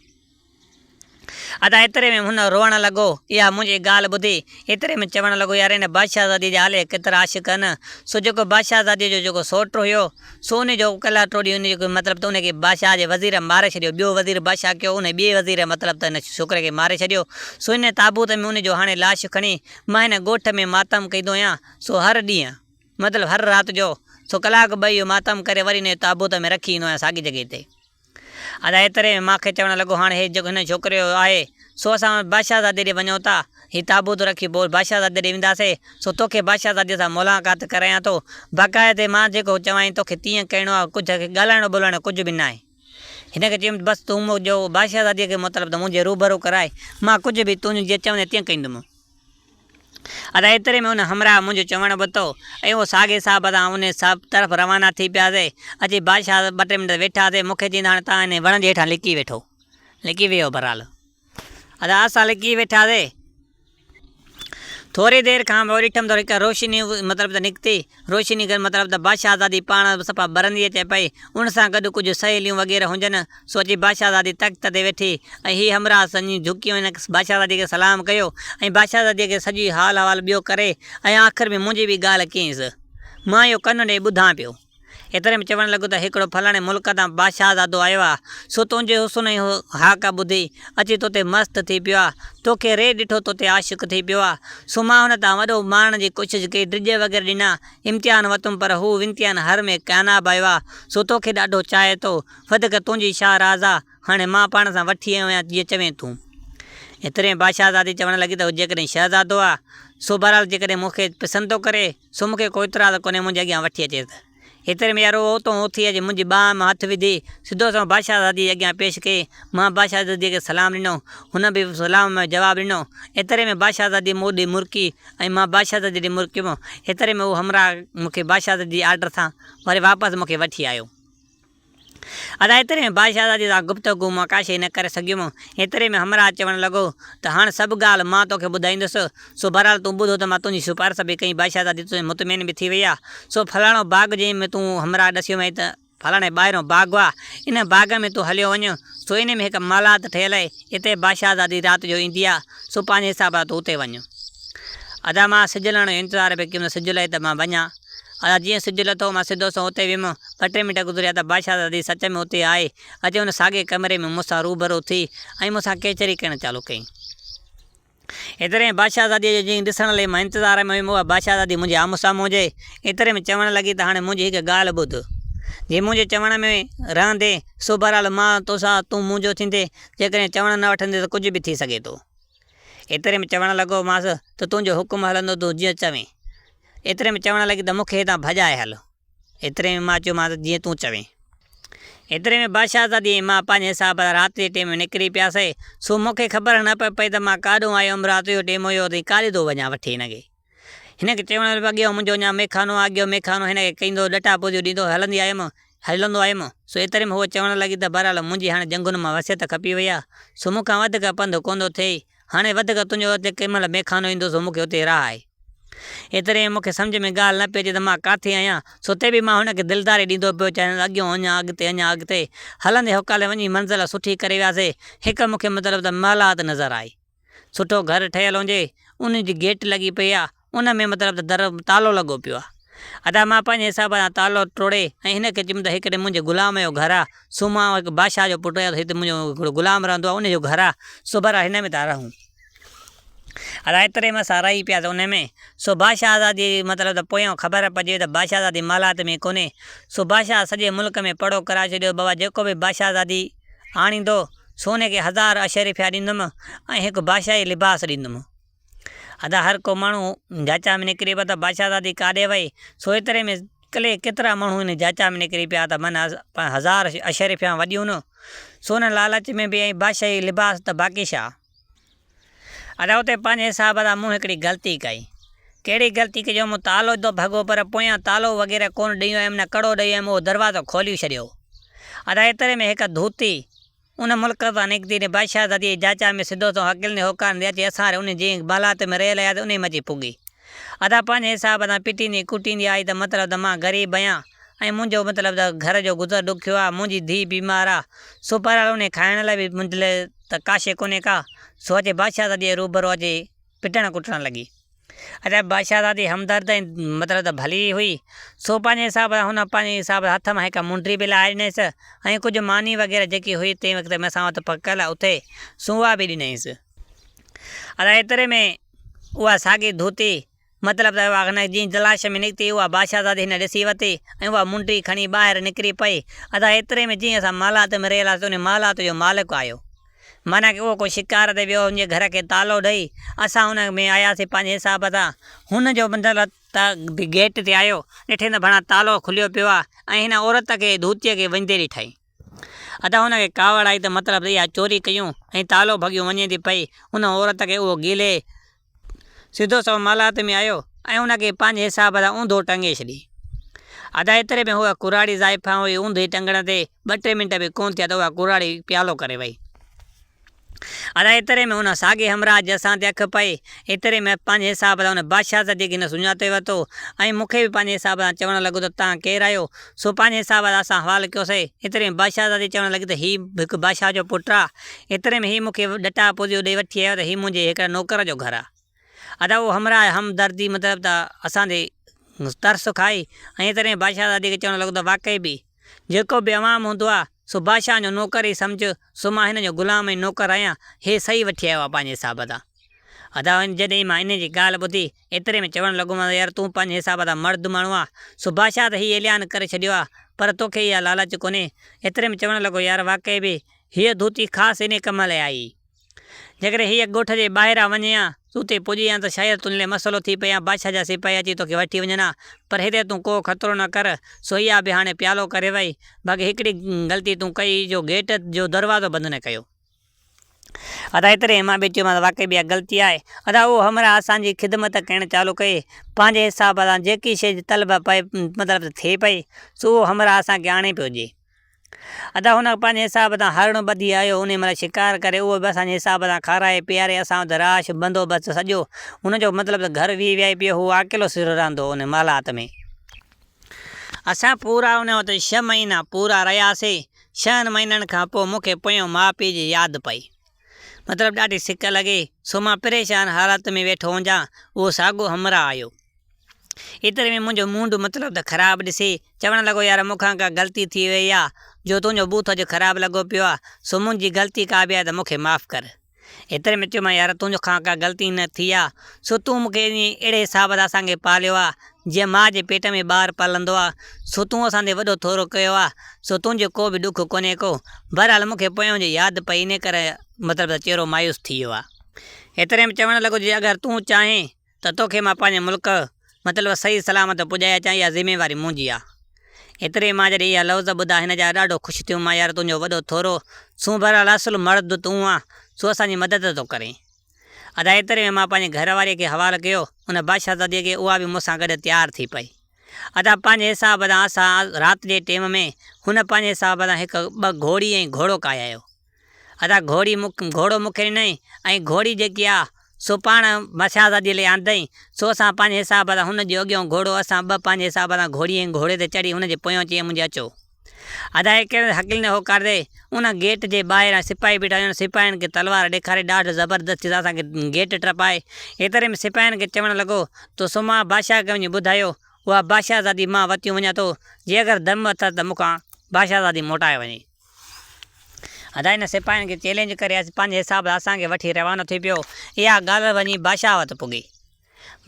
ادا ايتري ۾ هن روئڻ لڳو، اها منهنجي ڳالهه ٻڌي، ايتري ۾ چوڻ لڳو يار هن بادشاهزاديء جا الائي ڪيترا عاشق آهن، سو جيڪو بادشاهزاديء جو جيڪو سئوٽ هيو، سو انهي جو ڪلهه ٽوڙي انهي جو مطلب ته انهي کي بادشاهه جي وزير ماري ڇڏيو، ٻيو وزير بادشاهه ڪيو، انهي ٻئي وزير مطلب ته هن ڇوڪري کي ماري ڇڏيو، سو انهي تابوت ۾ انهي جو هاڻي لاش کڻي مان هن ڳوٺ ۾ ماتم ڪندو آهيان، سو هر ڏينهن، مطلب هر رات جو، سو ڪلاڪ ٻه اهو ماتم ڪري وري انهي تابوت ۾ رکي ايندو آهيان ساڳي جڳهه تي. ادا ايتري ۾ مان کي چوڻ لڳو هاڻ هي جيڪو هن ڇوڪري جو آهي سو اسان بادشاهزادي ڏي وڃون ٿا، هي تابوت رکي پوء بادشاهزادي ڏي وينداسي، سو توکي بادشاهزادي سان ملاقات ڪرايان ٿو، باقاعدي مان جيڪو چوانء توکي تيئن ڪرڻو آهي، ڪجهه ڳالهائڻو ٻولهائڻو ڪجهه به ناهي. هن کي چيم ته بس تون منهنجو بادشاهزادي کي مطلب ته منهنجي روبرو ڪراء، مان ڪجهه به تون جيئن چوندين تيئن ڪندم. ادا ايتري ۾ ان همراهه منهنجو چوڻ ٻڌو ۽ اهو ساڳئي حساب سان انهي طرف روانا ٿي پياسي. اچي بادشاهه ٻه ٽي منٽ ويٺاسي. مون کي چيائين ته هاڻي توهان انهي وڻ جي هيٺان لڪي ويٺو. لڪي ويهو بهرحال ادا اسان لڪي ويٺاسي. ٿوري دير کان پوء ڏٺم ته هڪ روشني مطلب ته نڪتي. روشني کان مطلب ته بادشاهزادي پاڻ صفا ٻرندي اچي پئي. ان سان گڏ ڪجهه سهيليون وغيره هجن. سو اچي بادشاهزادي تخت تي ويٺي ۽ هي همراهه سڃي جهڪي هن بادشاهزادي کي سلام ڪيو ۽ بادشاهزاديء کي سڄي حال احوال ٻيو ڪري ۽ آخر ۾ منهنجي به ڳالهه ڪيائينس. مان اهو ڪن ڏئي ٻڌان پيو. ايتري ۾ چوڻ لڳو ته هڪڙو فلاڻي ملڪ تان بادشاهزادو آيو آ، سو تنهنجي حسن ۽ هاڪ ٻڌي اچي تو تي مست ٿي پيو آ، توکي ري ڏٺو تو تي عاشق ٿي پيو آ، سو مان هن تان وڏو مارڻ جي ڪوشش ڪئي، ڊڄ وغيره ڏنا، امتحان وتم پر هو امتحان هر ۾ ڪاناب آيو آ، سو توکي ڏاڍو چاهي ٿو، وڌڪ تنهنجي شاهه راز آ، هاڻي مان پاڻ سان وٺي آيو آهيان جيئن چوين تون. ايتري ۾ بادشاهزادي چوڻ لڳي ته هو جيڪڏهن شهزادو آ، سو بهرحال جيڪڏهن مون کي پسند ٿو ڪري، سو مون کي ڪو اعتراض ڪونهي منهنجي اڳيان وٺي اچيس. ايتري ۾ يار هو اتان اٿي اچي منهنجي ٻانهن مان هٿ وڌي سڌو سنئون بادشاهزادي جي اڳيان پيش ڪئي. مان بادشاهزاديء کي سلام ڏنو. هن به سلام ۾ جواب ڏنو. ايتري ۾ بادشاهزادي مون ڏي مرڪي ۽ مان بادشاهزادي ڏي مرڪيم. ايتري ۾ اهو همراهه مون کي بادشاهزادي جي آرڊر سان وري واپس مون کي وٺي آيو. ادا ايتري ۾ بادشاهزادي سان گفتگو مان ڪا شيء نه ڪري سگهيم. ايتري ۾ همراهه چوڻ لڳو ته هاڻ سڀ ڳالهه مان توکي ٻڌائيندس. سو بهرحال تون ٻڌو ته مان تنهنجي سفارش به ڪئي، بادشاهزادي تون مطمئن به ٿي وئي آ. سو فلاڻو باغ جنهن ۾ تون همراهه ڏسيو وئين ته فلاڻي ٻاهريون باغ آ، ان باغ ۾ تون هليو وڃ. سو انهي ۾ هڪ محلات ٺهيل آهي، اتي بادشاهزادي رات جو ايندي آ، سو پنهنجي حساب سان تون اتي وڃ. ادا مان سج لهڻ جو انتظار پئي ڪيم ته سج لهي ته مان وڃان. ادا جيئن سج لٿو مان سڌو سنئون اتي ويم. ٻه ٽي منٽ گذريا ته بادشاهزادي سچ ۾ اتي آئي. اچي ان ساڳئي ڪمري ۾ مون سان روبرو ٿي ۽ مون سان ڪچهري ڪرڻ چالو ڪئي. ايتري ۾ بادشاهزاديء جو جنهن ڏسڻ لئي مان انتظار ۾ هيم، اها بادشاهزادي منهنجي آمهون سامهون هجي. ايتري ۾ چوڻ لڳي ته هاڻي منهنجي هڪ ڳالهه ٻڌ. جي منهنجي چوڻ ۾ رهندين، سو بهرحال مان توسان، تون منهنجو ٿيندين، جيڪڏهن چوڻ نه وٺندين ته ڪجهه به ٿي سگهي ٿو. ايتري ۾ چوڻ لڳو مانس ته تنهنجو حڪم هلندو، تون جيئن چوين. ايتري ۾ چوڻ لڳي ته مون کي هتان ڀڄائي هل. ايتري ۾ مان چيومانس ته جيئن تون چوين. ايتري ۾ بادشاهزادي ۽ مان پنهنجي حساب سان رات جي ٽيم ۾ نڪري پياسي، سو مون کي خبر نه پئي پئي ته مان ڪاڏهون آيو هيم، رات جو ٽيم هيو ته ڪاڏي ٿو وڃان وٺي هن کي. هن کي چوڻ لڳو اڳيون منهنجو اڃا ميخانو آ، اڳيون ميخانو هن کي ڪيندو ڏٽا پوزيون ڏيندو هلندي آيم، هلندو آيم، سو ايتري ۾ هوء چوڻ لڳي ته بهرحال منهنجي هاڻي ڄنگهن مان وصيت کپي وئي آ، سو مون کان وڌڪ پنڌ ڪونه ٿو ٿئي، هاڻي وڌڪ تنهنجو اتي ڪنهن مهل ميخانو ايندو سو مون کي اتي راهه آهي. ايتري ۾ مون کي سمجهه ۾ ڳالهه نه پئي اچي ته مان ڪاٿي آهيان، سو تي به مان هن کي دلداري ڏيندو پيو اچان ته اڳيون اڃا اڳتي اڃا اڳتي. هلندي هڪالي وڃي منزل سٺي ڪري وياسي. هڪ مون کي مطلب ته محلات نظر آئي. سٺو گهر ٺهيل هجي، ان جي گيٽ لڳي پئي آ، ان ۾ مطلب ته در تالو لڳو پيو آ. ادا مان پنهنجي حساب سان تالو ٽوڙي ۽ هن کي چيم ته هڪڙي منهنجي غلام جو گهر آ، سو مان هڪ بادشاهه جو پٽ آهيان ته هتي منهنجو هڪڙو غلام رهندو آ، ان جو گهر آ، سو بهرحال هن ۾ ٿا رهون. ادا ايتري ۾ اسان رهي پياسين ان ۾، سو بادشاهزاديء جي مطلب ته پويان خبر پئجي وئي ته بادشاهزادي محلات ۾ ڪونهي، سو بادشاهه سڄي ملڪ ۾ پڙهو ڪرائي ڇڏيو، بابا جيڪو به بادشاهزادي آڻيندو، سو ان کي هزار اشرفيا ڏيندم ۽ هڪ بادشاهي لباس ڏيندم. ادا هر ڪو ماڻهو جاچا ۾ نڪري پيو ته بادشاهزادي ڪاڏي وئي، سو ايتري ۾ ڪلي ڪيترا ماڻهو ان جاچا ۾ نڪري پيا ته من هزار اشرفيا وڏيون نه، سو ان لالچ ۾ به ۽ بادشاهي لباس ته باقي ڇا؟ ادا اتي پنهنجي حساب سان مون هڪڙي غلطي ڪئي. ڪهڙي غلطي ڪئي جو مون تالو ته ڀڳو پر پويان تالو وغيره ڪونه ڏئي آيم نه ڪڙو ڏئي آيم اهو دروازو کولي ڇڏيو. ادا ايتري ۾ هڪ ڌوتي ان ملڪ تان نڪتي ۽ بادشاهزاديء جي جاچا ۾ سڌو سنئون هڪلندي هوڪارندي اچي اسان ري انهي جنهن محلات ۾ رهيل هياسين انهي ۾ اچي پڳي. ادا پنهنجي حساب سان پٽيندي ڪٽيندي آئي ته مطلب ته مان غريب آهيان ۽ منهنجو مطلب ته گهر جو گذر ڏکيو آ منهنجي ڌيء بيمار آ سو بهرحال انهي کائڻ لاء به منهنجي لاء ته ڪا شيء ڪونهي ڪا، سو اچي بادشاهزاديء جي روبرو اچي پٽڻ ڪٽڻ لڳي. اچا بادشاهزادي همدرد ۽ مطلب ته ڀلي هئي، سو پنهنجي حساب سان هن پنهنجي حساب سان هٿ مان هڪ منڊي به لاهي ڏنائينس ۽ ڪجهه ماني وغيره جيڪي هئي تنهن وقت ۾ اسان وٽ پڪل اتي، سو اها به ڏنائينس. ادا ايتري ۾ اها ساڳي ڌوتي مطلب ته اها هن جنهن تلاش ۾ نڪتي، اها بادشاهزادي هن ڏسي ورتي ۽ اها منڊي کڻي ٻاهر نڪري پئي. ادا ايتري ۾ جيئن اسان محلات ۾ رهيل هئاسين، انهي محلات جو مالڪ آيو. معنيٰ ڪه اهو ڪو شڪار تي ويو هو، هن جي گهر کي تالو ڏئي، اسان ان ۾ آياسين پنهنجي حساب سان. هن جو مطلب ته به گيٽ تي آيو، ڏٺئين ته ڀڻا تالو کليو پيو آهي ۽ هن عورت کي ڌوتيء کي وڃندي ڏٺائين. ادا هن کي ڪاوڙ آئي ته مطلب ته اها چوري ڪيون ۽ تالو ڀڳيون وڃي ٿي پئي. ان عورت کي اهو گيلي سڌو سنئون محلات ۾ آيو ۽ ان کي پنهنجي حساب سان اونڌو ٽنگي ڇڏي. ادا ايتري ۾ هوء ڪراڙي زائفان هئي اونڌي ٽنگڻ تي ٻه ٽي منٽ به ڪونه ٿيا ته اها ڪراڙي پيالو ڪري وئي. ادا ايتري ۾ ان ساڳي همراهه جي اسان تي اک پئي. ايتري ۾ پنهنجي حساب سان ان بادشاهزاديء کي هن سڃاتي ورتو ۽ مون کي به پنهنجي حساب سان چوڻ لڳو ته توهان ڪير آهيو؟ سو پنهنجي حساب سان اسان حوال ڪيوسين. ايتري ۾ بادشاهزادي چوڻ لڳي ته هي به هڪ بادشاهه جو پٽ آ. ايتري ۾ هي مون کي ڏٽا پوزيون ڏئي وٺي آيو ته هي منهنجي هڪڙي نوڪر جو گهر آ. ادا اهو همراهه همدردي مطلب ته اسان تي ترس کائي ۽ ايتري ۾ بادشاهزادي کي چوڻ لڳو ته واقعي به جيڪو به عوام هوندو آ سو بادشاهه جو نوڪر ئي سمجهه، سو مان هن جو غلام ۽ نوڪر آهيان، هي صحيح وٺي آيو آ پنهنجي حساب سان. ادا جڏهن مان انهي جي ڳالهه ٻڌي ايتري ۾ چوڻ لڳومانس يار تون پنهنجي حساب سان مرد ماڻهو آ، سو بادشاهه ته هي اعلان ڪري ڇڏيو آ پر توکي اها لالچ ڪونهي. ايتري ۾ چوڻ لڳو يار واقعي به هيء ڌوتي خاص انهي ڪم لاء آئي هئي. جيڪڏهن هيء ڳوٺ جي ٻاهران وڃي ها، تون اتي پڄي ها ته شايد تنهنجي لاء مسئلو ٿي پئي ها، بادشاهه جا سپاهي اچي توکي وٺي وڃن ها، پر هتي تون ڪو خطرو نه ڪر، سو اها به هاڻي پيالو ڪري وئي. باقي هڪڙي غلطي تون ڪئي جو گيٽ جو دروازو بند نه ڪيو. ادا ايتري مان به چيومانس واقعي به اها غلطي آهي. ادا اهو همراهه اسان جي خدمت ڪرڻ چالو ڪئي. پنهنجي حساب سان جيڪي شيء جي طلب پئي مطلب ته ٿئي پئي، سو اهو همراهه اسان کي آڻي پيو ڏئي. ادا هن پنهنجي حساب تان هرڻ ٻڌي آيو، انهي مهل شڪار ڪري اهو به اسان جي حساب تان کارائي پياري اسان وٽ رهائش بندوبست سڄو هن جو مطلب ته گهر ويهي ويائي پيو هو اڪيلو سر رهندو هو انهي محلات ۾. اسان پورا انهي وٽ ڇهه مهينا پورا رهياسي، ڇهن مهينن کان پوء مون کي پويون ماء پيء جي ياد پئي. مطلب ڏاڍي سڪ لڳي، سو مان پريشان حالت ۾ ويٺو هجان، اهو ساڳو همراهه آيو. ايتري ۾ منهنجو مونڊ مطلب ته خراب ڏسي، چوڻ لڳو يار مون کان ڪا غلطي ٿي وئي آ، جو تنهنجو ٻوٿ اڄ خراب لڳو پيو آ، سو منهنجي غلطي ڪا به آهي ته مون کي معاف ڪر. ايتري ۾ چيومان يار تنهنجو کان ڪا غلطي نه ٿي آ، سو تون مون کي ائين اهڙي حساب سان اسان کي پاليو آ، جيئن ماء جي پيٽ ۾ ٻار پلندو آ، سو تون اسان تي وڏو ٿورو ڪيو آ، سو تنهنجو ڪو به ڏک ڪونهي ڪو. بهرحال مون کي پويون جي ياد پئي انهي ڪري مطلب ته چهرو مايوس ٿي ويو آ. ايتري ۾ چوڻ لڳو جي اگر تون چاهين ته توکي مان پنهنجي ملڪ مطلب صحيح سلامت پڄائي اچان اها ذميواري منهنجي آ. ايتري مان جڏهن اها لفظ ٻڌا هن جا ڏاڍو خوش ٿيم مان يار تنهنجو وڏو ٿورو سون بهرحال اصل مرد تون آن سو اسان جي مدد ٿو ڪرين. ادا ايتري ۾ مان پنهنجي گهر واريء کي حوال ڪيو ان بادشاهزاديء کي اها به مون سان گڏ تيار ٿي پئي. ادا پنهنجي حساب سان اسان رات جي ٽيم ۾ هن پنهنجي حساب سان هڪ ٻه گهوڙي ۽ گهوڙو ڪاهي آيو. ادا گهوڙي مون گهوڙو مون کي ڏنائين ۽ گهوڙي جيڪي آ سو پاڻ شاهزاديء لئي آندائين، سو اسان پنهنجي حساب سان هن جو اڳيون گهوڙو اسان ٻه پنهنجي حساب سان گهوڙي ۽ گهوڙي تي چڙهي هن جي پويان چيائين منهنجي اچو. ادا هي ڪهڙي هڪليندي هوڪاردي ان گيٽ جي ٻاهران سپاهي بيٺا هيا ان سپاهين کي تلوار ڏيکاري ڏاڍ زبردستي سان اسان کي گيٽ ٽپائي ايتري ۾ سپاهين کي چوڻ لڳو ته سو مان بادشاهه کي وڃي ٻڌايو اها بادشاهزادي مان وتيون وڃان ٿو جي اگر دم اٿس ته مون کان بادشاهزادي موٽائي وڃي. ادا هن سپاهين کي چئلينج ڪري پنهنجي حساب سان اسان کي وٺي روانو ٿي پيو. اها ڳالهه وڃي بادشاهه وٽ پڳي.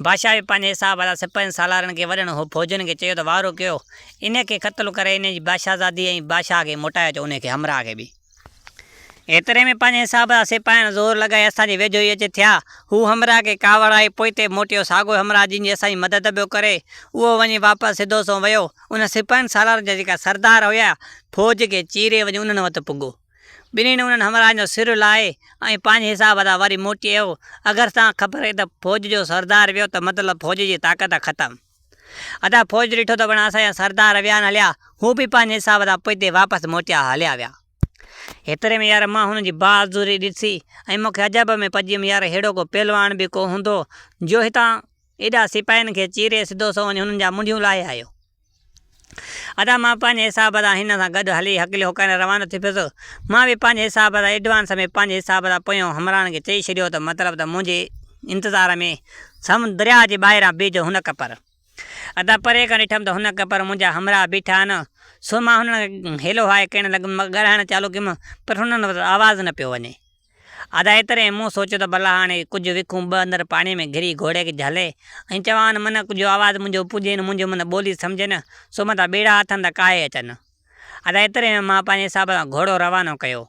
بادشاهه به پنهنجي حساب سان سپاهين سالارن کي وڏن فوجين کي چيو ته وارو ڪيو انهي کي قتل ڪري انهي جي بادشاهزادي ۽ بادشاهه کي موٽائي اچو انهي کي همراهه کي به. ايتري ۾ پنهنجي حساب سان سپاهين زور لڳائي اسان جي ويجهو ئي اچي ٿيا. هو همراهه کي ڪاوڙ آئي پوئتي موٽيو ساڳيو همراهه جنهن جي اسان جي مدد پيو ڪري اهو وڃي واپس سڌو سنئون ويو. ان سپاهين سالارن جا جيڪا سردار هيا، فوج کي چيري وڃي انهن وٽ پڳو. ٻنهين انهن همراهن جو سر لاهي ۽ پنهنجي حساب سان وري موٽي آيو. اگر سان خبر هئي ته فوج جو سردار ويو ته مطلب فوج جي طاقت ختم. ادا فوج ڏٺو ته بڻا اسان جا سردار ويا نه هليا، هو به پنهنجي حساب سان پوئتي واپس موٽيا هليا ويا. ايتري ۾ يار مان هن جي بهادري ڏسي ۽ مون کي عجب ۾ پئجي ويم يار ههڙو ڪو پهلواڻ به ڪو هوندو جو هتان ايڏا سپاهين کي چيري سڌو سنئون وڃي هنن جا منڍيون لاهي آيو. ادا مان پنهنجي حساب سان هن سان گڏ هلي هڪلي هوڪائڻ روانو ٿي پيس. مان به پنهنجي حساب سان ايڊوانس ۾ پنهنجي حساب سان پويون همراهن کي چئي ڇڏيو ته مطلب ته منهنجي انتظار ۾ سم درياهه جي ٻاهران بيهجو هن ڪپر. ادا پري کان ڏٺم ته هن ڪپر منهنجا همراهه بيٺا آهن. سو مان هنن کي هيلو هاء ڪرڻ لڳم ڳالهائڻ چالو ڪيم پر هنن وٽ آواز نه پيو وڃي. ادا ايتري ۾ مون سوچيو ته ڀلا هاڻي ڪجهه وکون ٻه اندر پاڻي ۾ گهري گهوڙي کي جهلي ۽ چوان من ڪجهه آواز منهنجو پڄين منهنجو من ٻولي سمجهن سو متان ٻيڙا اٿن ته ڪاهي اچن. ادا ايتري ۾ مان پنهنجي حساب سان گهوڙو روانو ڪيو.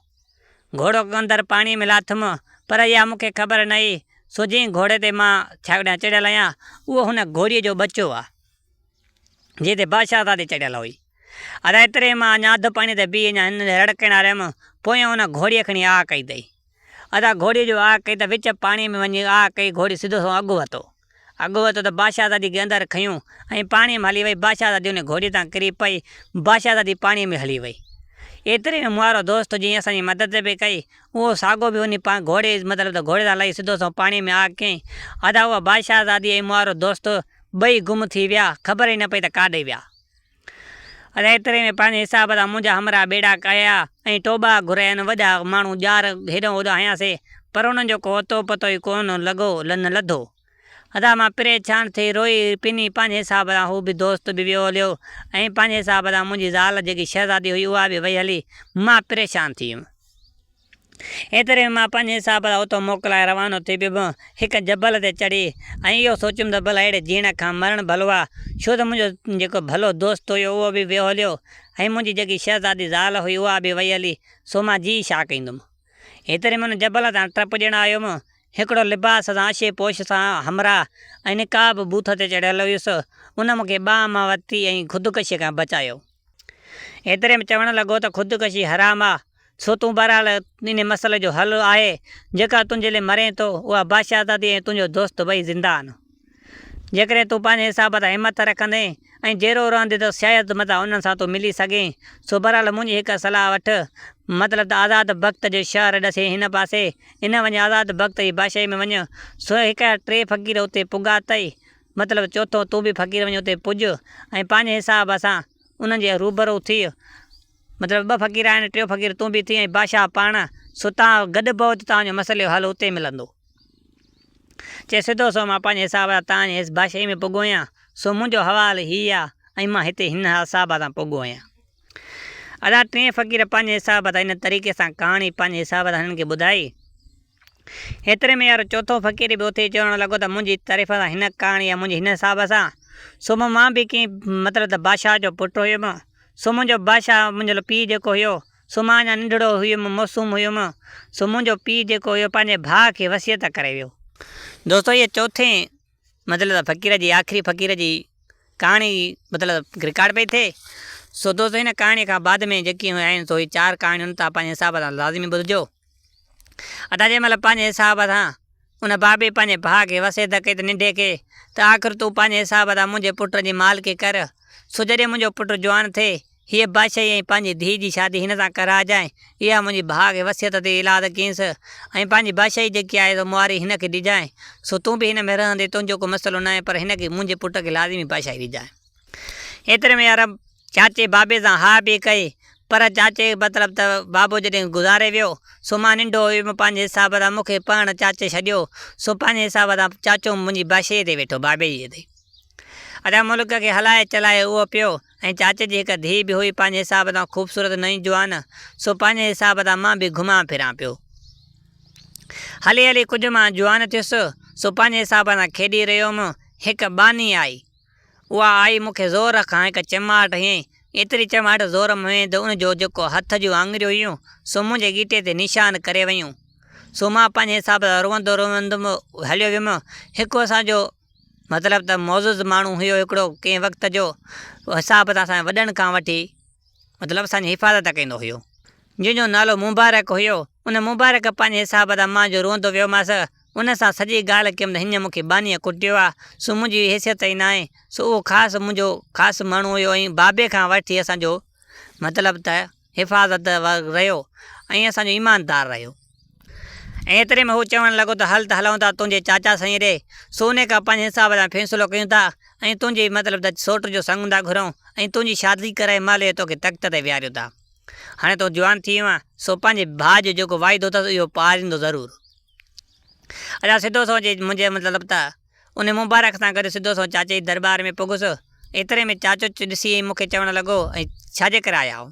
گهوڙو اندر پاڻي ۾ لاٿم پر اها مون کي خبر نه هئي سو جنهن گهوڙي تي مان ڇاڪڏهن چڙهيل آهيان اهو هن گهوڙي جو ٻچو آ. جنهن تي بادشاهزادي چڙهيل هئي. ادا ايتري مان اڃا اڌ پاڻي تي بيهي اڃا هن رڙ ڪرڻ رهيم، پويان ان گهوڙيء کڻي آهه ڪئي اٿئي. ادا گهوڙيء جو آهه ڪئي ته وچ پاڻيء ۾ وڃي آهه ڪئي، گهوڙي سڌو سنئون اڳ وتو. اڳ وتو ته بادشاهزادي کي اندر کنيو ۽ پاڻيء ۾ هلي وئي. بادشاهزادي ان گهوڙيء تان ڪري پئي، بادشاهزادي پاڻيء ۾ هلي وئي. ايتري ۾ مون وارو دوست جنهن اسان جي مدد پئي ڪئي، اهو ساڳو به وڃي گهوڙي مطلب ته گهوڙي تان لهي سڌو سنئون پاڻيء ۾ آهه ڪيائين. ادا اها بادشاهزادي ۽ مون وارو دوست ٻئي گم ٿي ويا، خبر ئي نه پئي ته ڪاڏي ويا. ادا ايتري ۾ پنهنجي حساب سان منهنجا همراهه ٻيڙا ڪاهيا ۽ ٽوٻا گهرايا وڏا ماڻهو ڄار هيڏانهن هوڏانهن هنياسي، پر انهن جو ڪو اتو پتو ئي ڪونه لڳو نه لڌو. ادا مان پريشان ٿي روئي پني پنهنجي حساب سان هو به دوست به ويو هليو ۽ پنهنجي حساب سان منهنجي زال جيڪي شهزادي هئي اها به وئي هلي، مان پريشان ٿي ويم. ايتري ۾ مان پنهنجي حساب سان اتان موڪلائي روانو ٿي پيم. هڪ جبل تي چڙهي ۽ اهو سوچيم ته ڀلا اهڙي جيئڻ کان مرڻ ڀلو آ، ڇو ته منهنجو جيڪو ڀلو دوست هيو اهو به ويو هليو ۽ منهنجي جيڪي شهزادي زال هئي اها به وئي هلي، سو مان جيئي ڇا ڪندم. ايتري ۾ ان جبل تان ٽپ ڏيڻ آيم. هڪڙو لباس سان اشي پوش سان همراهه ۽ نقاب بوٿ تي چڙهيل هيس، ان مون کي ٻانهن مان ورتي ۽ خودڪشيء کان بچايو. ايتري ۾ چوڻ لڳو ته خودڪشي حرام آ، سو تون بهرحال انهي مسئلي جو حل آهي، جيڪا تنهنجي لئي مرين ٿو، اها بادشاهزادي ۽ تنهنجو دوست ٻئي زنده آهن. جيڪڏهن تون پنهنجي حساب سان همٿ رکندين ۽ جيئرو رهندين ته شايد متان انهن سان تون ملي سگهين. سو بهرحال منهنجي هڪ صلاح وٺ، مطلب ته آزاد بخت جو شهر ڏسين هن پاسي، ان وڃي آزاد بخت جي بادشاهي ۾ وڃ، سو هڪ يا ٽي فقير اتي پڳا اٿئي، مطلب چوٿون تون به فقير وڃي اتي پڄ ۽ پنهنجي حساب سان انهن جي روبرو ٿيء. مطلب ٻه فقير آهن، ٽيون فقير تون به ٿي ۽ بادشاهه پاڻ، سو توهان گڏ پئو ته توهان جو مسئلي جو حل اتي ملندو. چي سڌو سو مان پنهنجي حساب سان توهان جي بادشاهي ۾ پڳو آهيان، سو منهنجو حوال هي آ ۽ مان هتي هن حساب سان پڳو آهيان. ادا ٽئين فقير پنهنجي حساب سان ان طريقي سان ڪهاڻي پنهنجي حساب سان هنن کي ٻڌائي. ايتري ۾ يار چوٿون فقير به اٿي چوڻ لڳو ته منهنجي تعريف سان هن ڪهاڻي يا منهنجي هن حساب سان سو مان به ڪنهن مطلب ته بادشاهه جو پٽ هيم سو منهنجو بادشاهه منهنجو پيء جيڪو هيو سو مان اڃا ننڍڙو هيم معصوم هيم سو منهنجو پيء جيڪو هيو پنهنجي ڀاء کي وصيت ڪري ويو. دوستو هيء چوٿين مطلب ته فقير جي آخري فقير جي ڪهاڻي مطلب رڪارڊ پئي ٿئي سو دوستو هن ڪهاڻي کان بعد ۾ جيڪي آهن سو هي چار ڪهاڻيون تان پنهنجي حساب سان لازمي ٻڌجو. ادا جنهن مهل پنهنجي حساب سان ان بابي پنهنجي ڀاء کي وصيت ڪئي ته ننڍي کي ته آخر تون پنهنجي حساب سان منهنجي پٽ جي مالڪي ڪر، سو جڏهن منهنجو پٽ جوان ٿئي، هيء بادشاهي ۽ پنهنجي ڌيء جي شادي هن سان ڪرائجانء، اها منهنجي ڀاء کي وصيت تي ايلاز ڪينس ۽ پنهنجي بادشاهي جيڪي آهي سو مواري هن کي ڏجانء، سو تون به هن ۾ رهندين، تنهنجو ڪو مسئلو ناهي، پر هن کي منهنجي پٽ کي لازمي بادشاهي ڏجانء. ايتري ۾ يار چاچي بابي سان ها به ڪئي، پر چاچي مطلب ته بابو جڏهن گذاري ويو، سو مان ننڍو هيم، پنهنجي حساب سان مون کي پهڻ چاچي ڇڏيو، سو پنهنجي حساب سان چاچو منهنجي بادشاهيء تي ويٺو، بابي جي تي. ادا ملڪ کي هلائي چلائي اهو پيو ۽ چاچي جي هڪ ڌيء به هئي، پنهنجي حساب سان خوبصورت نئين جوان، سو پنهنجي حساب سان مان به گهمان ڦران پيو. هلي هلي ڪجهه مان جوان ٿيس، سو پنهنجي حساب سان کيڏي رهيو هيم، هڪ ٻانهي آئي. اها آئي مون کي زور کان هڪ چماٽ هنئي. ايتري چماٽ زور ۾ هنئي ته ان جو جيڪو هٿ جون آڱريون هيون، سو منهنجي ڳيٽي تي نشان ڪري ويون. سو مان پنهنجي حساب سان روئندو روئندو هليو ويم. هڪ اسان جو مطلب ته معزز ماڻهو هيو هڪڙو ڪنهن وقت جو حساب سان اسان جي وڏن کان وٺي مطلب اسان جي حفاظت ڪندو هيو. جنهن جو نالو مبارڪ هيو. ان مبارڪ پنهنجي حساب سان مان جو روئندو ويومانس، ان سان سڄي ڳالهه ڪيم ته هينئن مون کي ٻانهيء ڪٽيو آ، سو منهنجي حيثيت ئي ناهي. سو اهو خاص منهنجو خاص ماڻهو هيو ۽ بابي کان وٺي اسان جو مطلب ته حفاظت رهيو ۽ اسان جو ايماندار رهيو. ۽ ايتري ۾ هو چوڻ لڳو ته هل ته هلون ٿا تنهنجي چاچا سائين ڏي، سو انهي کان پنهنجي حساب سان فيصلو ڪيون ٿا ۽ تنهنجي مطلب ته سوٽ جو سڱ ٿا گهرون ۽ تنهنجي شادي ڪرائي مالهي توکي تخت تي ويهاريون ٿا. هاڻي تون جوان ٿي ويو آهين، سو پنهنجي ڀاء جو جيڪو واعدو اٿس اهو پاريندو ضرور. اچا سڌو سنئون جي منهنجي مطلب ته ان مبارڪ سان گڏ سڌو سنئون چاچي جي درٻار ۾ پڳس. ايتري ۾ چاچو ڏسي ۽ مون کي چوڻ لڳو ۽ ڇا جي ڪري آيا آهيو؟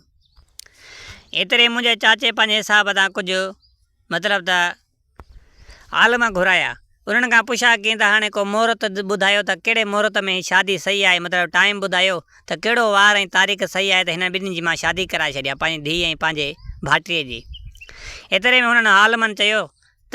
ايتري منهنجي چاچي پنهنجي حساب تان ڪجهه مطلب ته عالم گهرايا. انهن کان پڇا ڪين ته هاڻي ڪو مهورت ٻڌايو ته ڪهڙي مهورت ۾ هي شادي صحيح آهي مطلب ٽائيم ٻڌايو ته ڪهڙو وار ۽ تاريخ صحيح آهي ته هنن ٻنهي جي مان شادي ڪرائي ڇڏيان پنهنجي ڌيء ۽ پنهنجي ڀائٽيء جي. ايتري ۾ هنن عالمن چيو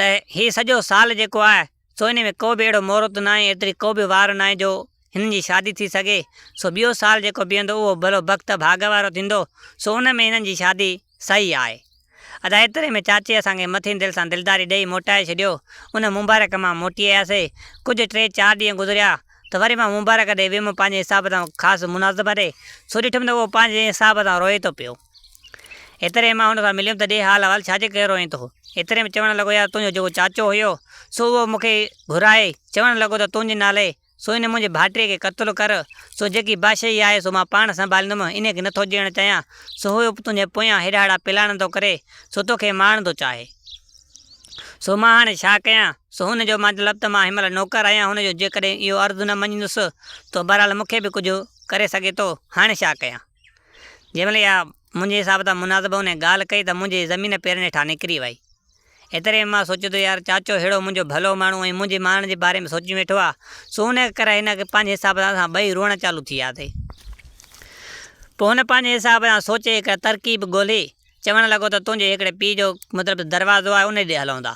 ته هي سڄو سال جيڪو آهي سو انهي ۾ ڪو به اهڙو مهورت ناهي ايتري ڪو به وار ناهي جو هنن جي شادي ٿي سگهي سو ٻيو سال جيڪو بيهندو اهو ڀلو بخت ڀاڳ وارو ٿيندو سو ان ۾ هنن جي شادي صحيح آهي. ادا ايتري ۾ چاچي اسان کي مٿين دل سان دلداري ڏئي موٽائي ڇڏيو. ان مبارڪ مان موٽي آياسي. ڪجهه ٽي چار ڏينهن گذريا ته وري مان مبارڪ ڏي ويم پنهنجي حساب سان خاص مناسب ڏي سو ڏٺم ته اهو پنهنجي حساب سان روئي ٿو پيو. ايتري ۾ مان هن سان مليم ته ڏي حال احوال ڇا جي ڪري روئين ٿو؟ ايتري ۾ چوڻ لڳو يار تنهنجو جيڪو چاچو هيو سو اهو مون کي گهرائي چوڻ لڳو ته تنهنجي نالي سو ان منهنجي ڀائٽيء کي قتل ڪر، سو جيڪي بادشاهي آهي سو مان پاڻ سنڀاليندم، انهيء کي نٿو ڏيڻ چاهيان، سو هو تنهنجي پويان هيڏا هيڏا پلاڻ ٿو ڪري، سو توکي مارڻ ٿو چاهي. سو مان هاڻي ڇا ڪيان؟ سو هن جو مطلب ته مان هن مهل نوڪر آهيان، هن جو جيڪڏهن اهو عرض نه مڃيندس ته بهرحال مون کي به ڪجهه ڪري سگهي ٿو، هاڻي ڇا ڪيان؟ جنهن مهل اها منهنجي حساب تان مناسب انهيء ڳالهه ڪئي ته منهنجي زمين پيرن هيٺان نڪري وئي. ايتري ۾ مان سوچيو ته يار چاچو ههڙو منهنجو ڀلو ماڻهو ۽ منهنجي مارڻ جي باري ۾ سوچي ويٺو آ، سو انهيء ڪري هن پنهنجي حساب سان اسان ٻئي روئڻ چالو ٿي وياسين. پوء هن پنهنجي حساب سان سوچي هڪ ترڪيب ڳولي، چوڻ لڳو ته تنهنجي هڪڙي پيء جو مطلب ته دروازو آهي ان ڏي هلون ٿا.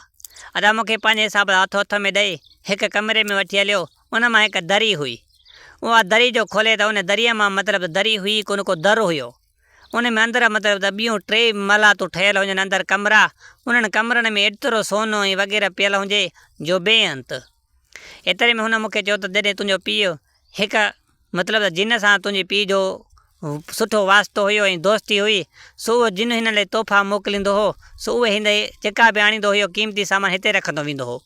ادا مون کي پنهنجي حساب سان هٿ هٿ ۾ ڏئي هڪ ڪمري ۾ وٺي هليو، ان مان هڪ دري هئي. اها دري جو کولي ته ان دريء مان مطلب ته دري هئي ڪونه ڪو در هيو. ان ۾ اندر مطلب ته ٻيون ٽي محلاتون ٺهيل هجن اندر ڪمرا، انهن ڪمرن ۾ ايترو سون ۽ وغيره پيل هجي جو بي انت. ايتري ۾ هن مون کي چيو ته جڏهن تنهنجو پيء هڪ مطلب ته جن سان تنهنجي پيء جو سٺو واسطو هيو ۽ دوستي هئي سو اهو جن هن لاء تحفا موڪليندو هو سو اهي هن جيڪا به آڻيندو هيو قيمتي سامان هتي رکندو ويندو هو.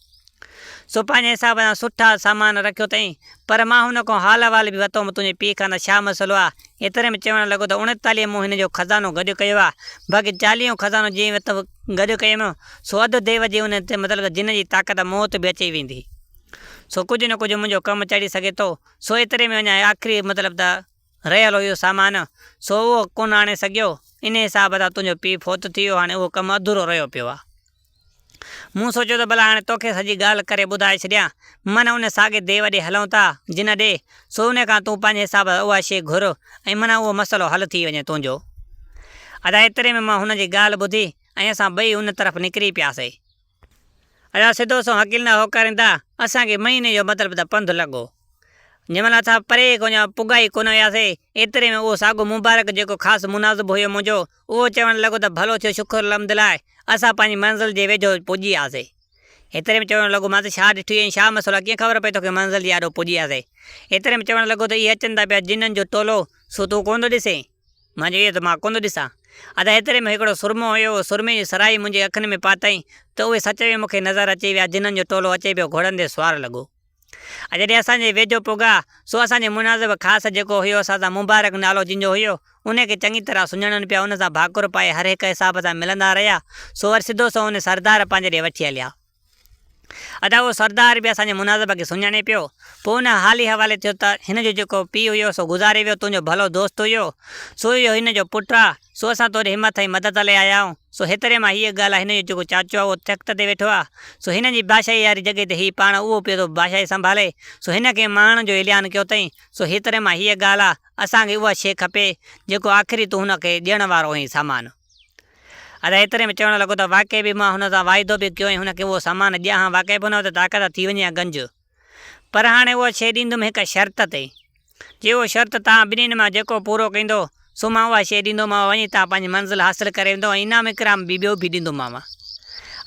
سو پنهنجي حساب سان سٺا سامان رکيو اٿئين، پر مان هن کان حال احوال به ورتو هوم تنهنجي پيء کان ته ڇا مسئلو آ؟ ايتري ۾ چوڻ لڳو ته اڻيتاليهه مون هن جو خزانو گڏ ڪيو آ، باقي چاليهون خزانو جنهن وقت گڏ ڪيم، سو اڌ ديو جي ان تي مطلب ته جن جي طاقت موت به اچي ويندي. سو ڪجهه نه ڪجهه منهنجو ڪم چڙهي سگهي ٿو. سو ايتري ۾ اڃا آخري مطلب ته رهيل هيو سامان، سو اهو ڪونه آڻي سگهيو. انهيء حساب سان تنهنجو پيء فوت ٿي ويو، هاڻي اهو ڪم اڌورو رهيو پيو آ. مون سوچيو ته ڀلا هاڻي توکي سڄي ڳالهه ڪري ٻڌائي ڇڏيان. من ان ساڳي ديو ڏي هلون ٿا، جن ڏي، سو ان کان تون پنهنجي حساب سان اها شيء گهر ۽ من اهو مسئلو حل ٿي وڃي تنهنجو. ادا ايتري ۾ مان هن جي ڳالهه ٻڌي ۽ اسان ٻئي ان طرف نڪري پياسي. ادا سڌو سنئون هڪيلندا هوڪاريندا اسان کي مهيني جو مطلب ته پنڌ لڳو. جنهن مهل اسان پري اڃا پڳا ئي ڪونه هياسي، ايتري ۾ اهو ساڳو مبارڪ جيڪو خاص مناظب هيو منهنجو، اهو چوڻ لڳو ته ڀلو ٿيو شڪر الحمدلله اسان پنهنجي منزل جي ويجهو پڄي وياسي. ايتري ۾ چوڻ لڳو مانس ڇا ڏٺوئي ۽ ڇا مسئلو آهي ڪيئن خبر پئي توکي منزل جي آڏو پڄي وياسي. ايتري ۾ چوڻ لڳو ته اهي اچن ٿا پيا جنن جو ٽولو سو تون ڪونه ٿو ڏسين؟ مان چيو اهو ته مان ڪونه ٿو ڏسان. ادا ايتري ۾ هڪڙو سرمو هيو اهو سرمي جي سرائي منهنجي اکين ۾ پاتائين ته اهي سچ ۾ مون کي نظر اچي ويا جنن جو ٽولو اچي پيو گهوڙن تي سوار لڳو. ۽ جڏهن اسان جي ويجهو پڳا، سو اسان جي مناظب خاص جيڪو هيو اسان سان مبارڪ نالو جنهن جو هيو، انهي کي چڱي طرح سڃاڻن پيا، ان سان ڀاڪر پائي هر هڪ حساب سان ملندا رهيا، سو وري سڌو سنئون انهي سردار پنهنجي ڏي وٺي هليا. ادا اهو سردار به اسان جي مناظب کي سڃاڻي پيو. پوء ان حالي حوالي ٿيو ته هن جو جيڪو پيء هيو سو گذاري ويو، تنهنجو ڀلو دوست هيو، سو اهو هن جو پٽ آ، سو اسان توڏي همٿ ۽ مدد لئي آيا آهيون. سو هيتري مان هيء ڳالهه آ، هن جو جيڪو چاچو آ، اهو تخت تي ويٺو آ. سو هن جي بادشاهيء واري جڳهه تي هي پاڻ اهو پيو ٿو بادشاهي سنڀالي. سو هن کي مارڻ جو اعلان ڪيو اٿئين. سو هيتري مان هيء ڳالهه آ، اسان کي اها شيء کپي، جيڪو آخري تون هن کي ڏيڻ وارو هئين سامان. ادا ايتري ۾ چوڻ لڳو ته واقعي به مان هن سان واعدو به ڪيو ۽ هن کي اهو سامان ڏيان ها، واقعي به هن وٽ طاقت ٿي وڃي ها گنج. پر هاڻي اها شيء ڏيندم هڪ شرط تي. جي اهو شرط توهان ٻنهين مان جيڪو پورو ڪندو، سو مان اها شيء ڏيندومانو، وڃي توهان پنهنجي منزل حاصل ڪري ويندؤ ۽ انعام اڪرام به ٻيو به ڏيندومانو.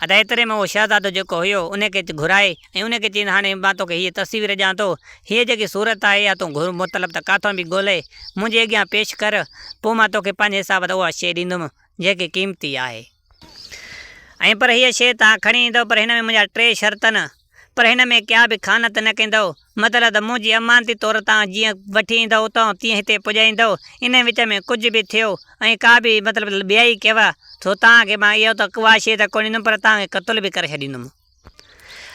ادا ايتري ۾ اهو شهزادو جيڪو هيو، ان کي گهرائي ۽ ان کي چيائين ته هاڻي مان توکي هيء تصوير ڏيان ٿو، هيء جيڪي صورت آهي، اها تون گهر مطلب ته ڪاٿئون به ڳولي، منهنجي اڳيان پيش ڪر، پوء مان توکي پنهنجي حساب تي اها شيء ڏيندم، جيڪي قيمتي آهي. ۽ پر هيء شيء توهان کڻي ايندؤ، پر هن ۾ منهنجا ٽي شرط آهن. پر هن ۾ ڪا به خيانت نه ڪندؤ، مطلب ته منهنجي امانتي طور توهان جيئن وٺي ايندؤ اتان تيئن هتي پڄائيندؤ، انهيء وچ ۾ ڪجهه به ٿيو ۽ ڪا به مطلب ٻيائي ڪيو، سو توهان کي مان اهو ته اها شيء ته ڪونه ڏيندم، پر توهان کي قتل به ڪري ڇڏيندم.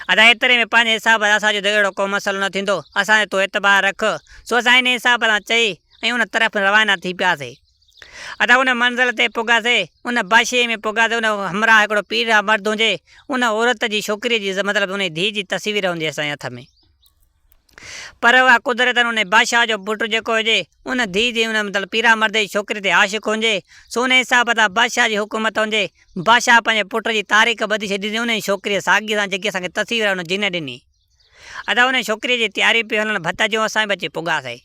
ادا ايتري ۾ پنهنجي حساب سان اسان جو ته اهڙو ڪو مسئلو نه ٿيندو، اسان تي تون اعتبار رک. سو اسان انهيء حساب سان چئي ۽ ان طرف روانا ٿي پياسين. ادا ان منزل تي پڳاسي، ان بادشاهيء ۾ پڳاسي، ان همراهه هڪڙو پير مرد هجي، ان عورت جي ڇوڪريء جي مطلب ان جي ڌيء جي تصوير هوندي اسان جي هٿ ۾. پر اها قدرتاً ان بادشاهه جو پٽ جيڪو هجي، ان ڌيء جي ان مطلب پيرا مرد جي ڇوڪري تي عاشق هجي، سو ان حساب سان بادشاهه جي حڪومت هجي، بادشاهه پنهنجي پٽ جي تاريخ ٻڌي ڇڏي ته انهيء ڇوڪريء ساڳيء سان جيڪي اسان کي تصوير ان جن ڏني. ادا انهيء ڇوڪريء جي تياري پئي هلڻ ڀت جون اسان به اچي پڳاسي.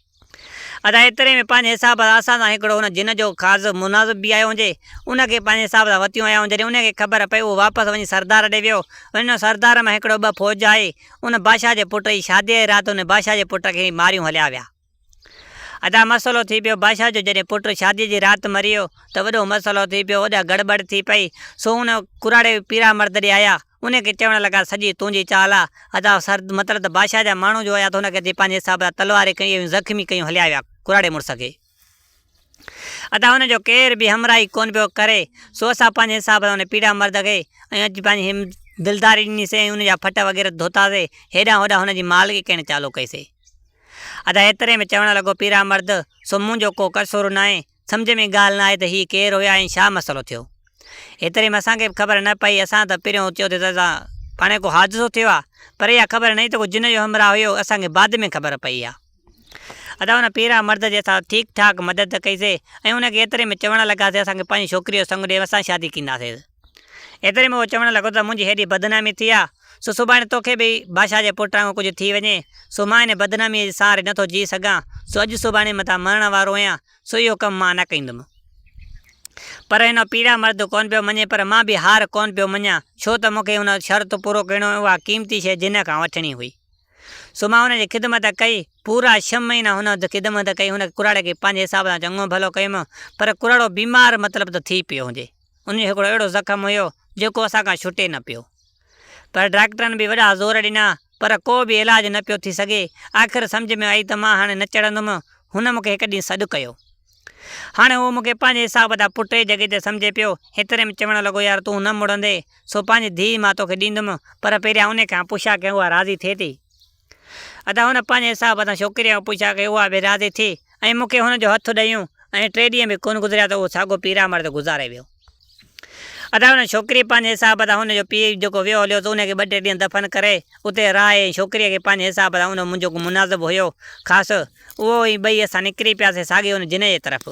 ادا ايتري ۾ پنهنجي حساب سان اسان سان هڪڙو ان جن جو خاص مناظب به آيو هجي، ان کي پنهنجي حساب سان وتيون آيا هجن، جڏهن ان کي خبر پئي اهو واپس وڃي سردار ڏي ويو، ان سردار مان هڪڙو ٻه فوج آئي، ان بادشاهه جي پٽ جي شاديء جي رات ان بادشاهه جي پٽ کي ماريون هليا ويا. ادا مسئلو ٿي پيو، بادشاهه جو جڏهن پٽ شاديء جي رات مري ويو ته وڏو مسئلو ٿي پيو، وڏا گڙٻڙ ٿي پئي، سو ان ڪراڙي پيرا مرد ڏي آيا، ان کي چوڻ لڳا، سڄي تنهنجي چال آ. ادا سرد مطلب ته بادشاهه جا ماڻهو جو آيا ته هن کي اچي پنهنجي حساب سان تلوارين کڻي اهڙيون زخمي ڪيون هليا ويا ڪراڙي مڙس کي. ادا هن جو ڪير به همراهي ڪونه پيو ڪري، سو اسان پنهنجي حساب سان ان پيڙا مرد کي ۽ اچي پنهنجي دلداري ڏني سين ۽ ان جا ڦٽ وغيره ڌوتاسين، هيڏانهن هوڏانهن هن جي مالڪي ڪرڻ چالو ڪئي سين. ادا ايتري ۾ چوڻ لڳو پيرا مرد، سو منهنجو ڪو قصور ناهي، سمجهه ۾ ڳالهه نه آئي ته هي ڪير هيا ۽ ڇا مسئلو ٿيو. ايتري ۾ اسان کي به خبر نه پئي، اسان ته پهريون چيو ٿي ته اسان پاڻ ڪو حادثو ٿيو آ، پر اها خبر نه هئي ته ڪو جن جو همراهه هيو، اسان کي بعد ۾ خبر پئي آ. ادا ان پيرا مرد جي اسان ٺيڪ ٺاڪ مدد ڪئي سي ۽ ان کي ايتري ۾ چوڻ لڳاسي اسان کي پنهنجي ڇوڪريء جو سڱ ڏي اسان شادي ڪنداسيس. ايتري ۾ هو چوڻ لڳو ته منهنجي هيڏي بدنامي ٿي آ، سو سڀاڻي توکي به بادشاهه جي پٽ وانگر ڪجهه ٿي وڃي، سو مان ان بدناميء جي سهاري نٿو جيء سگهان، سو اڄ سڀاڻي متان مرڻ وارو آهيان، سو اهو ڪم مان نه ڪندم. پر هن پيڙا مرد ڪونه پيو مڃي، پر مان به هار ڪونه پيو مڃان، ڇو ته مون کي ان شرط پورو ڪرڻو ۽ اها قيمتي شيء جنھن کان وٺڻي هئي. سو مان هن جي خدمت ڪئي. پورا ڇهه مهينا هن خدمت ڪئي. هن ڪراڙي کي پنهنجي حساب سان چڱو ڀلو ڪيم، پر ڪراڙو بيمار مطلب ته ٿي پيو هجي. ان جو هڪڙو اهڙو زخم هيو، جيڪو اسان کان ڇٽي نه پيو. پر ڊاڪٽرن به وڏا زور ڏنا، پر ڪو به علاج نه پيو ٿي سگهي. آخر سمجهه ۾ آئي ته مان هاڻي نه چڙهندم. هن مون کي هڪ ڏينهن سڏ ڪيو. هاڻي هو مون کي پنهنجي حساب سان پٽ جي جڳهه تي سمجهي پيو. ايتري ۾ چوڻ لڳو، يار تون نه مڙندين، سو پنهنجي ڌيء مان توکي ڏيندم، پر پهريان انهي کان پڇا ڪيان اها راضي ٿئي ٿي؟ ادا هن پنهنجي حساب سان ڇوڪريء کان پڇا ڪئي، اها به راضي ٿي ۽ مون کي هن جو هٿ ڏيون ۽ ٽي ڏينهن به ڪونه گذريا ته اهو ساڳو پيرا مرد گذاري ويو. ادا ان ڇوڪري پنهنجي حساب سان هن جو پيء جيڪو ويو هليو ته ان کي ٻه ٽي ڏينهن دفن ڪري اتي راهي ۽ ڇوڪريء کي پنهنجي حساب سان ان منهنجو ڪو مناظب هيو خاص اهو ۽ ٻئي اسان نڪري پياسين ساڳي ان جن جي طرف.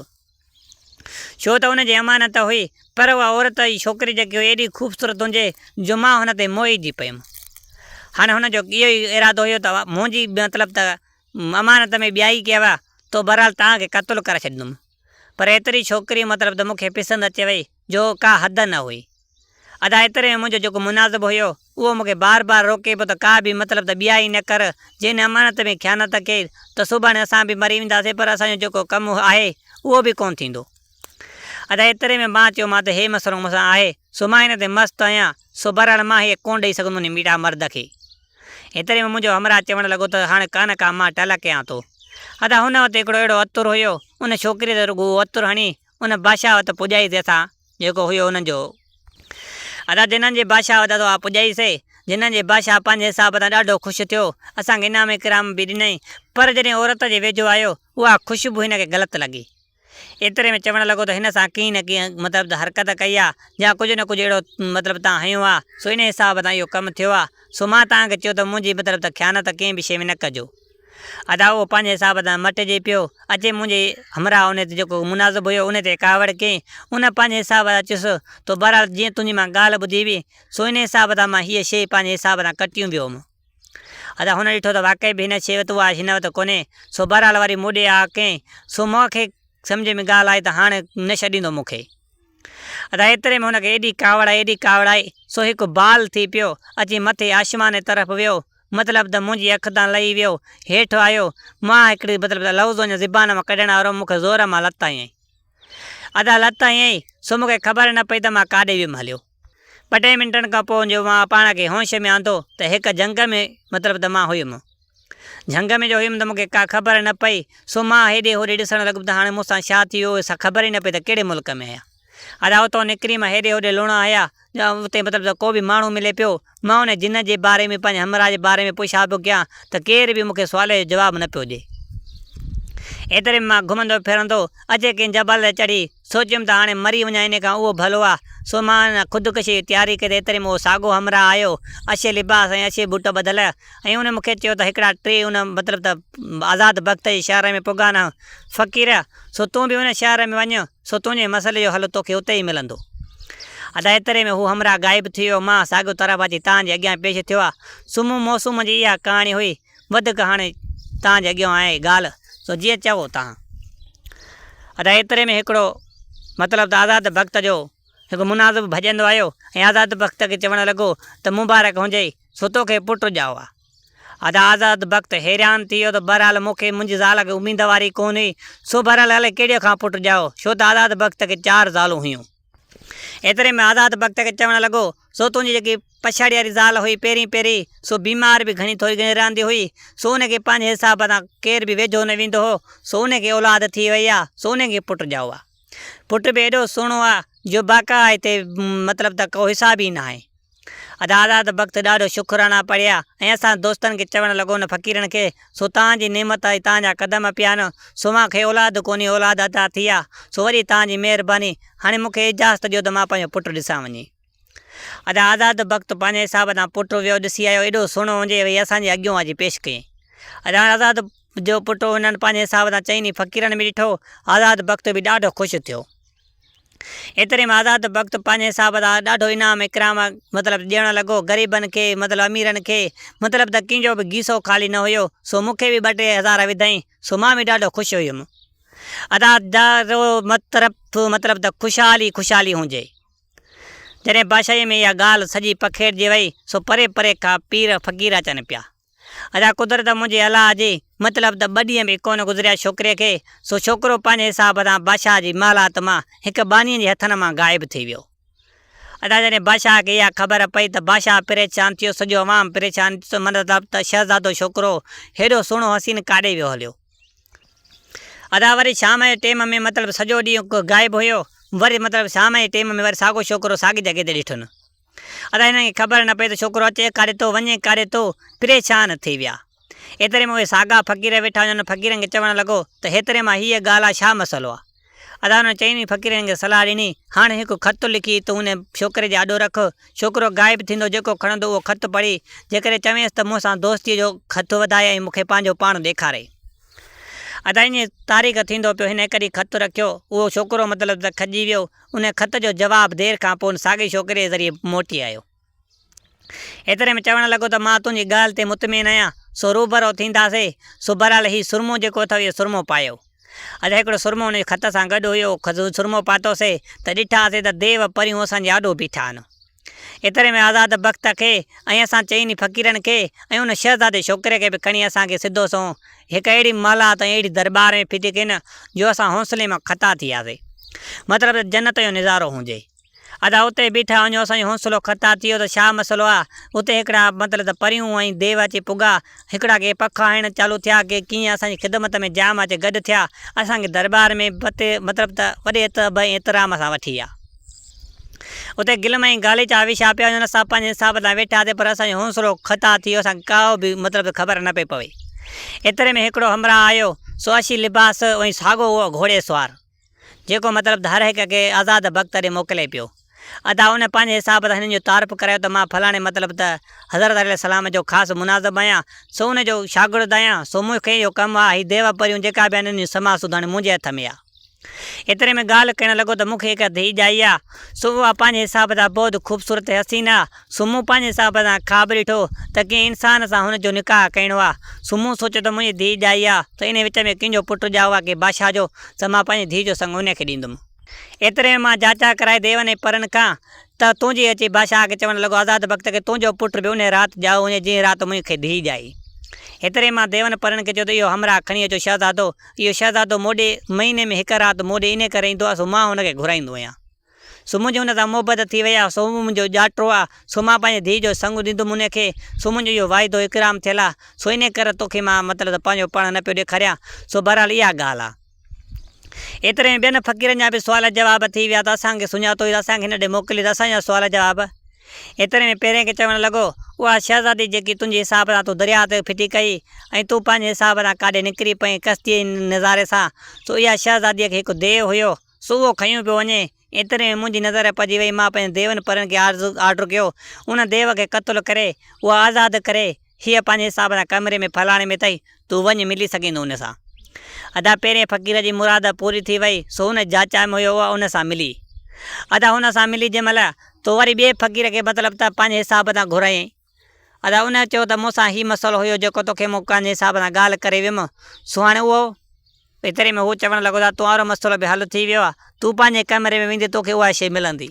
ڇو ته ان جي امانت هئي پر اها عورت ۽ ڇوڪري جيڪي هئي ايڏي خوبصورت هجي جو مان هن تي موهجي پيم. هاڻي هن جو اهو ئي ارادو هيو ته منهنجي مطلب ته امانت ۾ ٻيائي ڪيو تو بهرحال توهان کي قتل ڪري ڇڏيندم. پر ايتري ڇوڪري مطلب ته مون کي پسند اچي وئي جو ڪا حد نه هئي. ادا ايتري ۾ منهنجو جيڪو مناظب هيو اهو مون کي بار بار روڪي پيو ته ڪا به مطلب ته ٻيائي نه ڪر، جنهن امانت ۾ خيانت ڪئي ته سڀاڻي اسان به مري وينداسين پر اسان جو جيڪو ڪم آهي اهو به ڪونه ٿيندو. ادا ايتري ۾ مان چيومان ته هي مسئلو مون سان آهي سو مان هن تي مست آهيان سو بهرحال مان هيء ڪونه ڏئي سگهندم انهي ميڙا مرد کي. ايتري ۾ منهنجو همراهه چوڻ لڳو ته هاڻ ڪا نه ڪا مان ٽل ڪيان ٿو. ادا هن وٽ هڪڙو اهڙو عطر هيو، ان ڇوڪريء تي رڳو اهو عطر هڻي ان بادشاهه وٽ پڄائي سي اسان جيڪو هيو انهن جو. ادا جنن جي بادشاهه وٽ اها پڄائي سي، جنن جي بادشاهه پنهنجي حساب سان ڏاڍو خوش ٿيو، اسان کي انعام اڪرام به ڏنائين، پر جڏهن عورت جي ويجهو آيو، اها خوشبو هن کي غلط لڳي. ايتري ۾ چوڻ لڳو ته هن سان ڪنهن نه ڪنهن مطلب ته حرڪت ڪئي آ يا ڪجهه نه ڪجهه اهڙو مطلب تان هنيو آ سو انهي حساب سان اهو ڪم ٿيو آ سو مان توهان کي چيو ته منهنجي مطلب ته خيانت ڪنهن به شيء ۾ نه ڪجو. ادا اهو پنهنجي حساب سان مٽجي پيو اچي منهنجي همراهه انهي تي جيڪو مناظب هيو انهي تي ڪاوڙ ڪئي ان پنهنجي حساب سان چيس ته بهرحال جيئن تنهنجي مان ڳالهه ٻڌي هئي سو انهي حساب سان مان هيء شيء پنهنجي حساب سان ڪٽيون ويو هوم. ادا هن ڏٺو ته واقعي به هن شيء وٽ اها هن وٽ ڪونهي، سو بهرحال وري مون ڏي آ ڪئين، سو مون کي سمجهه ۾ ڳالهه آئي ته هاڻ نه ڇڏيندو مون کي. ادا ايتري ۾ هن کي ايڏي ڪاوڙ آئي ايڏي ڪاوڙ آئي، سو هڪ بال ٿي پيو، اچي مٿي آشمان جي طرف ويو، مطلب ته منهنجي اک تان لهي ويو، هيٺ آيو، مان هڪڙي مطلب ته لفظ اڃا زبان مان ڪڍڻ وارو هوم، مون کي زور مان لت هنيائين. ادا لت هنيائين، سو مون کي خبر نه پئي ته مان ڪاڏي ويم هليو. ٻه ٽي منٽن کان پوء جو مان پاڻ کي هوش ۾ آندو ته هڪ جهنگ ۾ مطلب ته مان هيم. جهنگ ۾ جو هيم ته مون کي ڪا خبر نه پئي، سو مان هيڏي هوڏي ڏسڻ لڳم ته هاڻي مون سان ڇا ٿي ويو سا خبر ئي نه پئي ته ڪهڙي ملڪ ۾ آهيان. ادا اتان نڪري مان هيڏي هوڏي لوڻا هيا، اتي مطلب ته ڪو به ماڻهو ملي پيو. مان ان جن جي باري ۾ پنهنجي همراهه جي باري ۾ پڇا پيو ڪيان ته ڪير به مون کي سوال جو جواب نه پيو ڏئي. ايتري ۾ مان گهمندو ڦرندو اچي ڪنهن جبل تي چڙهي سوچيم ته هاڻي مري وڃان ان کان اهو ڀلو آ. سو مان خودڪشيء جي تياري ڪئي ته ايتري ۾ اهو ساڳو همراهه آيو، اڇي لباس ۽ اڇي بوٽ ٻڌل ۽ ان مون کي چيو ته هڪڙا ٽي ان مطلب ته آزاد بخت جي شهر ۾ پڳا نه فقير، سو تون به ان شهر ۾ وڃ، سو تنهنجي مسئلي جو حل توکي اتي ئي ملندو. ادا ايتري ۾ هو همراهه غائب ٿي ويو، مان ساڳيو طرف اچي تان جي اڳيان پيش ٿيو آ. سمون موسوم جي اها ڪهاڻي هئي. وڌڪ هاڻي تان جي اڳيان آهي ڳالهه، سو جيئن چئو تان. ادا ايتري ۾ هڪڙو مطلب ته آزاد بخت جو هڪ مناظب ڀڄندو آيو ۽ آزاد بخت کي چوڻ لڳو ته مبارڪ هجئي، سو توکي پٽ ڄائو آ. ادا آزاد بخت حيران ٿي ويو ته بهرحال مون کي منهنجي زال کي اميد واري ڪونه هئي، سو بهرحال الائي ڪهڙيء کان پٽ ڄائو، ڇو ته آزاد بخت کي چار زالون هيون. ايتري ۾ آزاد بخت کي چوڻ لڳو، سو تنهنجي جيڪي پڇاڙي واري زال هئي پهرين پهرين، سو بيمار به گهڻي ٿوري گهڻي رهندي هئي، سو ان کي پنهنجي حساب سان ڪير به ويجهو نه ويندو هو، سو ان کي اولاد ٿي وئي آ، سو ان کي پٽ ڄائو آ. پٽ به ايڏو سهڻو آ، جو باقا هتي مطلب ته ڪو حساب ئي ناهي. ادا آزاد بخت ڏاڍو شڪرانا پڙهيا ۽ اسان دوستن کي چوڻ لڳو نه فقيرن کي سو توهان جي نعمت آهي توهان جا قدم پيا آهن سو مان کي اولاد ڪونهي اولاد عطا ٿي آ سو وري توهان جي مهرباني هاڻي مون کي اجازت ڏيو ته مان پنهنجو پٽ ڏسان وڃي. ادا آزاد بخت پنهنجي حساب سان پٽ ويو ڏسي آيو ايڏو سهڻو هجي وئي اسان جي اڳيون اچي پيش ڪيائين. ادا آزاد جو پٽ هنن پنهنجي حساب سان چئني فقيرن به ڏٺو آزاد بخت به ڏاڍو خوش ٿيو. ايتري ۾ آزاد بخت پنهنجي حساب سان ڏاڍو انعام اڪرام مطلب ڏيڻ لڳو، غريبن کي مطلب اميرن کي، مطلب ته ڪنهن جو به گيسو خالي نه هيو، سو مون کي به ٻه ٽي هزار وڌائين، سو مان به ڏاڍو خوش هيم. ادا چارو طرف مطلب ته خوشحالي ئي خوشحالي هجي. جڏهن بادشاهيء ۾ اها ڳالهه سڄي پکيڙجي وئي، سو پري پري کان پير فقير اچن پيا. ادا قدرت منهنجي الله جي، مطلب ته ٻه ڏينهن به ڪونه گذريا ڇوڪري کي، سو ڇوڪرو پنهنجي حساب سان بادشاهه جي محلات مان هڪ ٻانهيء جي هٿن مان غائب ٿي ويو. ادا جڏهن بادشاهه کي اها خبر پئي ته بادشاهه پريشان ٿيو، سڄو عوام پريشان ٿيو، مطلب ته شهزادو ڇوڪرو هيڏو سهڻو حسين ڪاڏي ويو هليو. ادا وري شام جي ٽيم ۾ مطلب سڄو ڏينهن غائب هيو، وري مطلب شام جي ٽيم ۾ وري ساڳو ڇوڪرو ساڳي جڳهه تي ڏٺن. ادا هنن کي خبر نه پئي ته ڇوڪرو اچي ڪاڏي ٿو وڃي ڪاڏي ٿو، پريشان ٿي ويا. ايتري ۾ اهي ساڳا فقير ويٺا هجن، فقيرن کي چوڻ لڳو ته هيتري مان هيء ڳالهه آ ڇا مسئلو آ؟ ادا انهن چئني فقيرن کي صلاح ڏني، هاڻ هڪ خط لکي تون ان ڇوڪري جي آڏو رک، ڇوڪرو غائب ٿيندو جيڪو کڻندو اهو خط پڙهي، جيڪڏهن چوينس ته مون سان دوستيء جو هٿ وڌائي ۽ مون کي پنهنجو پاڻ ڏيکاري. ادا ائين تاريخ ٿيندو پيو هن هڪ ڏينهن خط رکيو، اهو ڇوڪرو مطلب ته کڄي ويو، ان خط جو جواب دير کان پوء ان ساڳئي ڇوڪري جي ذريعي موٽي آيو. ايتري ۾ چوڻ لڳو ته مان تنهنجي ڳالهه تي مطمئن آهيان، سو روبرو ٿينداسي. سو بهرحال هي سرمو جيڪو اٿئو اهو سرمو پايو. اچا هڪڙو سرمو ان جي خط سان گڏ هيو، اهو سرمو پاتوسي ته ڏٺاسي ته ديو پريون اسان جي آڏو بيٺا آهن. ايتري ۾ آزاد بخت کي ۽ اسان چئني فقيرن کي ۽ ان شهزادي ڇوڪري کي به کڻي اسان کي سڌو سنئون هڪ اهڙي محلات ۽ اهڙي درٻار ۾ ڦٽي ڪين جو اسان حوصلي مان خطا ٿي وياسي. مطلب ته جنت جو نظارو هجي. ادا اتي بيٺا وڃو اسان جو حوصلو خطا ٿي ويو ته ڇا مسئلو آ اتي هڪڙا مطلب ته پريون ۽ ديو اچي پڳا هڪڙا ڪي پک هڻڻ چالو ٿيا ڪي ڪيئن اسان جي خدمت ۾ جام اچي گڏ ٿيا اسان کي درٻار ۾ بتي مطلب ته وڏي ادب ۽ احترام سان وٺي ويا اتي گلم ۽ غاليچا وڇا پيا وڃن اسان پنهنجي حساب سان ويٺاسي پر اسان جو حوصلو خطا ٿي ويو اسان کي ڪا به مطلب ته خبر نه پئي پوي ايتري ۾ هڪڙو همراهه آيو سو اشي لباس ۽ ساڳو اهو گهوڙي سوار جيڪو مطلب ته هر هڪ کي آزاد بخت ڏي موڪلي پيو. ادا ان پنهنجي حساب سان هنن جو تعارف ڪرايو ته مان فلاڻي مطلب ته حضرت عليه السلام جو خاص مناظب آهيان، سو ان جو شاگرد آهيان، سو مون کي اهو ڪم آ، هي ديو پريون جيڪا به آهن انهن جون سما سڌاڻيون منهنجي هٿ ۾ آ. ايتري ۾ ڳالهه ڪرڻ لڳو ته مون کي هڪ ڌيء ڄائي آ، سو اها پنهنجي حساب سان بهت خوبصورت ۽ حسين آ، سو مون پنهنجي حساب سان خواب ڏٺو ته ڪنهن انسان سان هن جو نڪاح ڪرڻو آ. سو مون سوچيو ته منهنجي ڌيء ڄائي آ ته انهي وچ ۾ ڪنهن جو پٽ ڄائو آ ڪنهن بادشاهه جو ته مان پنهنجي ڌيء جو سڱ انهي کي ڏيندم. ايتري ۾ مان جاچا ڪرائي ديون ۽ پرن کان ته تنهنجي اچي بادشاهه کي چوڻ لڳو آزاد بخت کي تنهنجو پٽ به انهي رات ڄائو هجي جنهن رات مون کي ڌيء ڄائي. ايتري ۾ مان ديون پرن کي چيو ته اهو همراهه کڻي اچو شهزادو. اهو شهزادو موڏي مهيني ۾ هڪ رات موڏي انهي ڪري ايندو آ سو مان هن کي گهرائيندو آهيان. سو منهنجي هن سان محبت ٿي وئي آ، سو هو منهنجو ڄاٽو آ، سو مان پنهنجي ڌيء جو سڱ ڏيندم ان کي، سو منهنجو اهو واعدو اڪرام ٿيل آ، سو انهيء ڪري توکي مان مطلب ته پنهنجو پاڻ نه پيو ڏيکاريان، سو بهرحال اها ڳالهه آ. ايتري ۾ ٻين فقيرن جا به سوال جواب ٿي ويا ته اسان کي سڃاتو ئي ته اسان کي هن ڏي موڪليو ته اسان جا سوال جواب. ايتري ۾ پهرئين کي چوڻ لڳو، اها شهزادي جيڪي تنهنجي حساب سان تون درياهه تي ڦٽي ڪئي ۽ تون پنهنجي حساب سان ڪاڏي نڪري پئين ڪشتيء جي نظاري سان، سو اها شهزاديء کي هڪ ديو هيو، سو اهو کنيو پيو وڃي. ايتري ۾ منهنجي نظر پئجي وئي. مان پنهنجي ديون پرين کي آرڊر ڪيو، ان ديو کي قتل ڪري، اها آزاد ڪري، هيء پنهنجي حساب سان ڪمري ۾ فلاڻي ۾ اٿئي، تون وڃ ملي سگهين ٿو ان سان. ادا پهرئين فقير جي مراد پوري ٿي وئي، سو ان جاچا ۾ هيو اها ان سان ملي. ادا هن سان ملي جنهن مهل، تو وري ٻئي فقير کي مطلب ته پنهنجي حساب سان گهرايائين. ادا ان چيو ته مون سان هي مسئلو هيو جيڪو توکي مون پنهنجي حساب سان ڳالهه ڪري ويم، سو هاڻي اهو. ايتري ۾ هو چوڻ لڳو ته تنهنجو مسئلو به حل ٿي ويو آهي، تون پنهنجي ڪمري ۾ ويندين توکي اها شيء ملندي.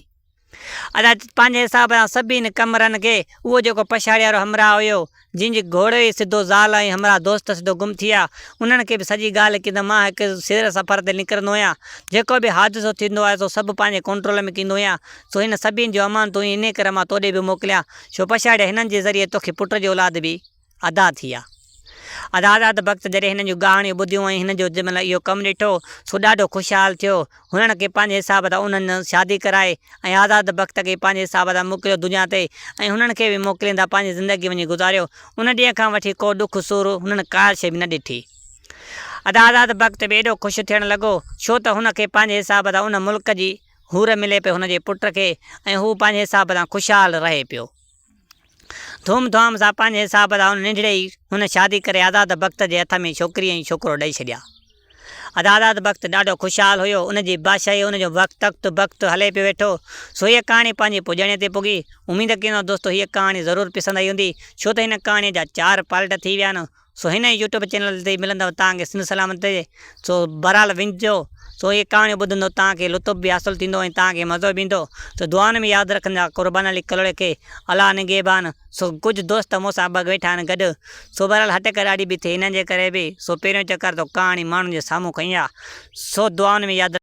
ادا پنهنجي حساب سان سڀني ڪمرن کي اهو جيڪو پڇاڙي وارو همراهه هيو، جنهن جي گهوڙي ئي سڌو زال ۽ همراهه دوست سڌو گم ٿي ويا، انهن کي به سڄي ڳالهه ڪئي ته مان هڪ سير سفر تي نڪرندو آهيان، جيڪو به حادثو ٿيندو آهي سو سڀ پنهنجي ڪنٽرول ۾ ڪندو آهيان، سو هن سڀني جو امانتون انهي ڪري مان توڏي به موڪليان، ڇو پڇاڙي هنن جي ذريعي توکي پٽ جي اولاد به ادا ٿي آ. ادا آزاد بخت جڏهن هنن جون ڳاهڻيون ٻڌيون ۽ هن جو جنهن مهل اهو ڪم ڏٺو، سو ڏاڍو خوشحال ٿيو. هنن کي پنهنجي حساب سان انهن شادي ڪرائي ۽ آزاد بخت کي پنهنجي حساب سان موڪليو دنيا تي ۽ هنن کي به موڪليندا پنهنجي زندگي وڃي گذاريو. ان ڏينهن کان وٺي ڪو ڏک سور هنن ڪا شيء به نه ڏٺي. ادا آزاد بخت به ايڏو خوش ٿيڻ لڳو، ڇو ته هن کي پنهنجي حساب سان ان ملڪ جي حور ملي پئي هن جي پٽ کي ۽ هو پنهنجي حساب سان خوشحال رهي پيو. ڌوم ڌام سان پنهنجي حساب سان ان ننڍڙي ئي هن شادي ڪري آزاد بخت جي هٿ ۾ ڇوڪري ۽ ڇوڪرو ڏئي ڇڏيا. ادا آزاد بخت ڏاڍو خوشحال هيو، ان جي بادشاهي ان جو وقت تخت بخت هلي پيو ويٺو. سو هيء ڪهاڻي پنهنجي پڄاڻيء تي پڳي. اميد ڪيون ٿا دوستو هيء ڪهاڻي ضرور پسند آئي هوندي، ڇو ته هن ڪهاڻيء جا چار پارٽ ٿي ويا آهن. سو هن ئي يوٽيوب چينل تي ملندو توهان کي سنڌ سلامت تي سو بهرحال وڃجو سو اهي ڪهاڻيون ٻڌندو توهان کي لطف به حاصل ٿيندو ۽ توهان کي مزو به ايندو سو دعائن ۾ ياد رکندا قربان علي ڪلهوڙي کي الله نگهبان سو ڪجهه دوست مون سان به ويٺا آهن گڏ سو بهرحال هٽڪ ڏاڍي به ٿئي انهن جي ڪري به سو پهريون چڪر تو ڪهاڻي ماڻهن جي سامهون کنئي آ سو دعائن ۾ ياد.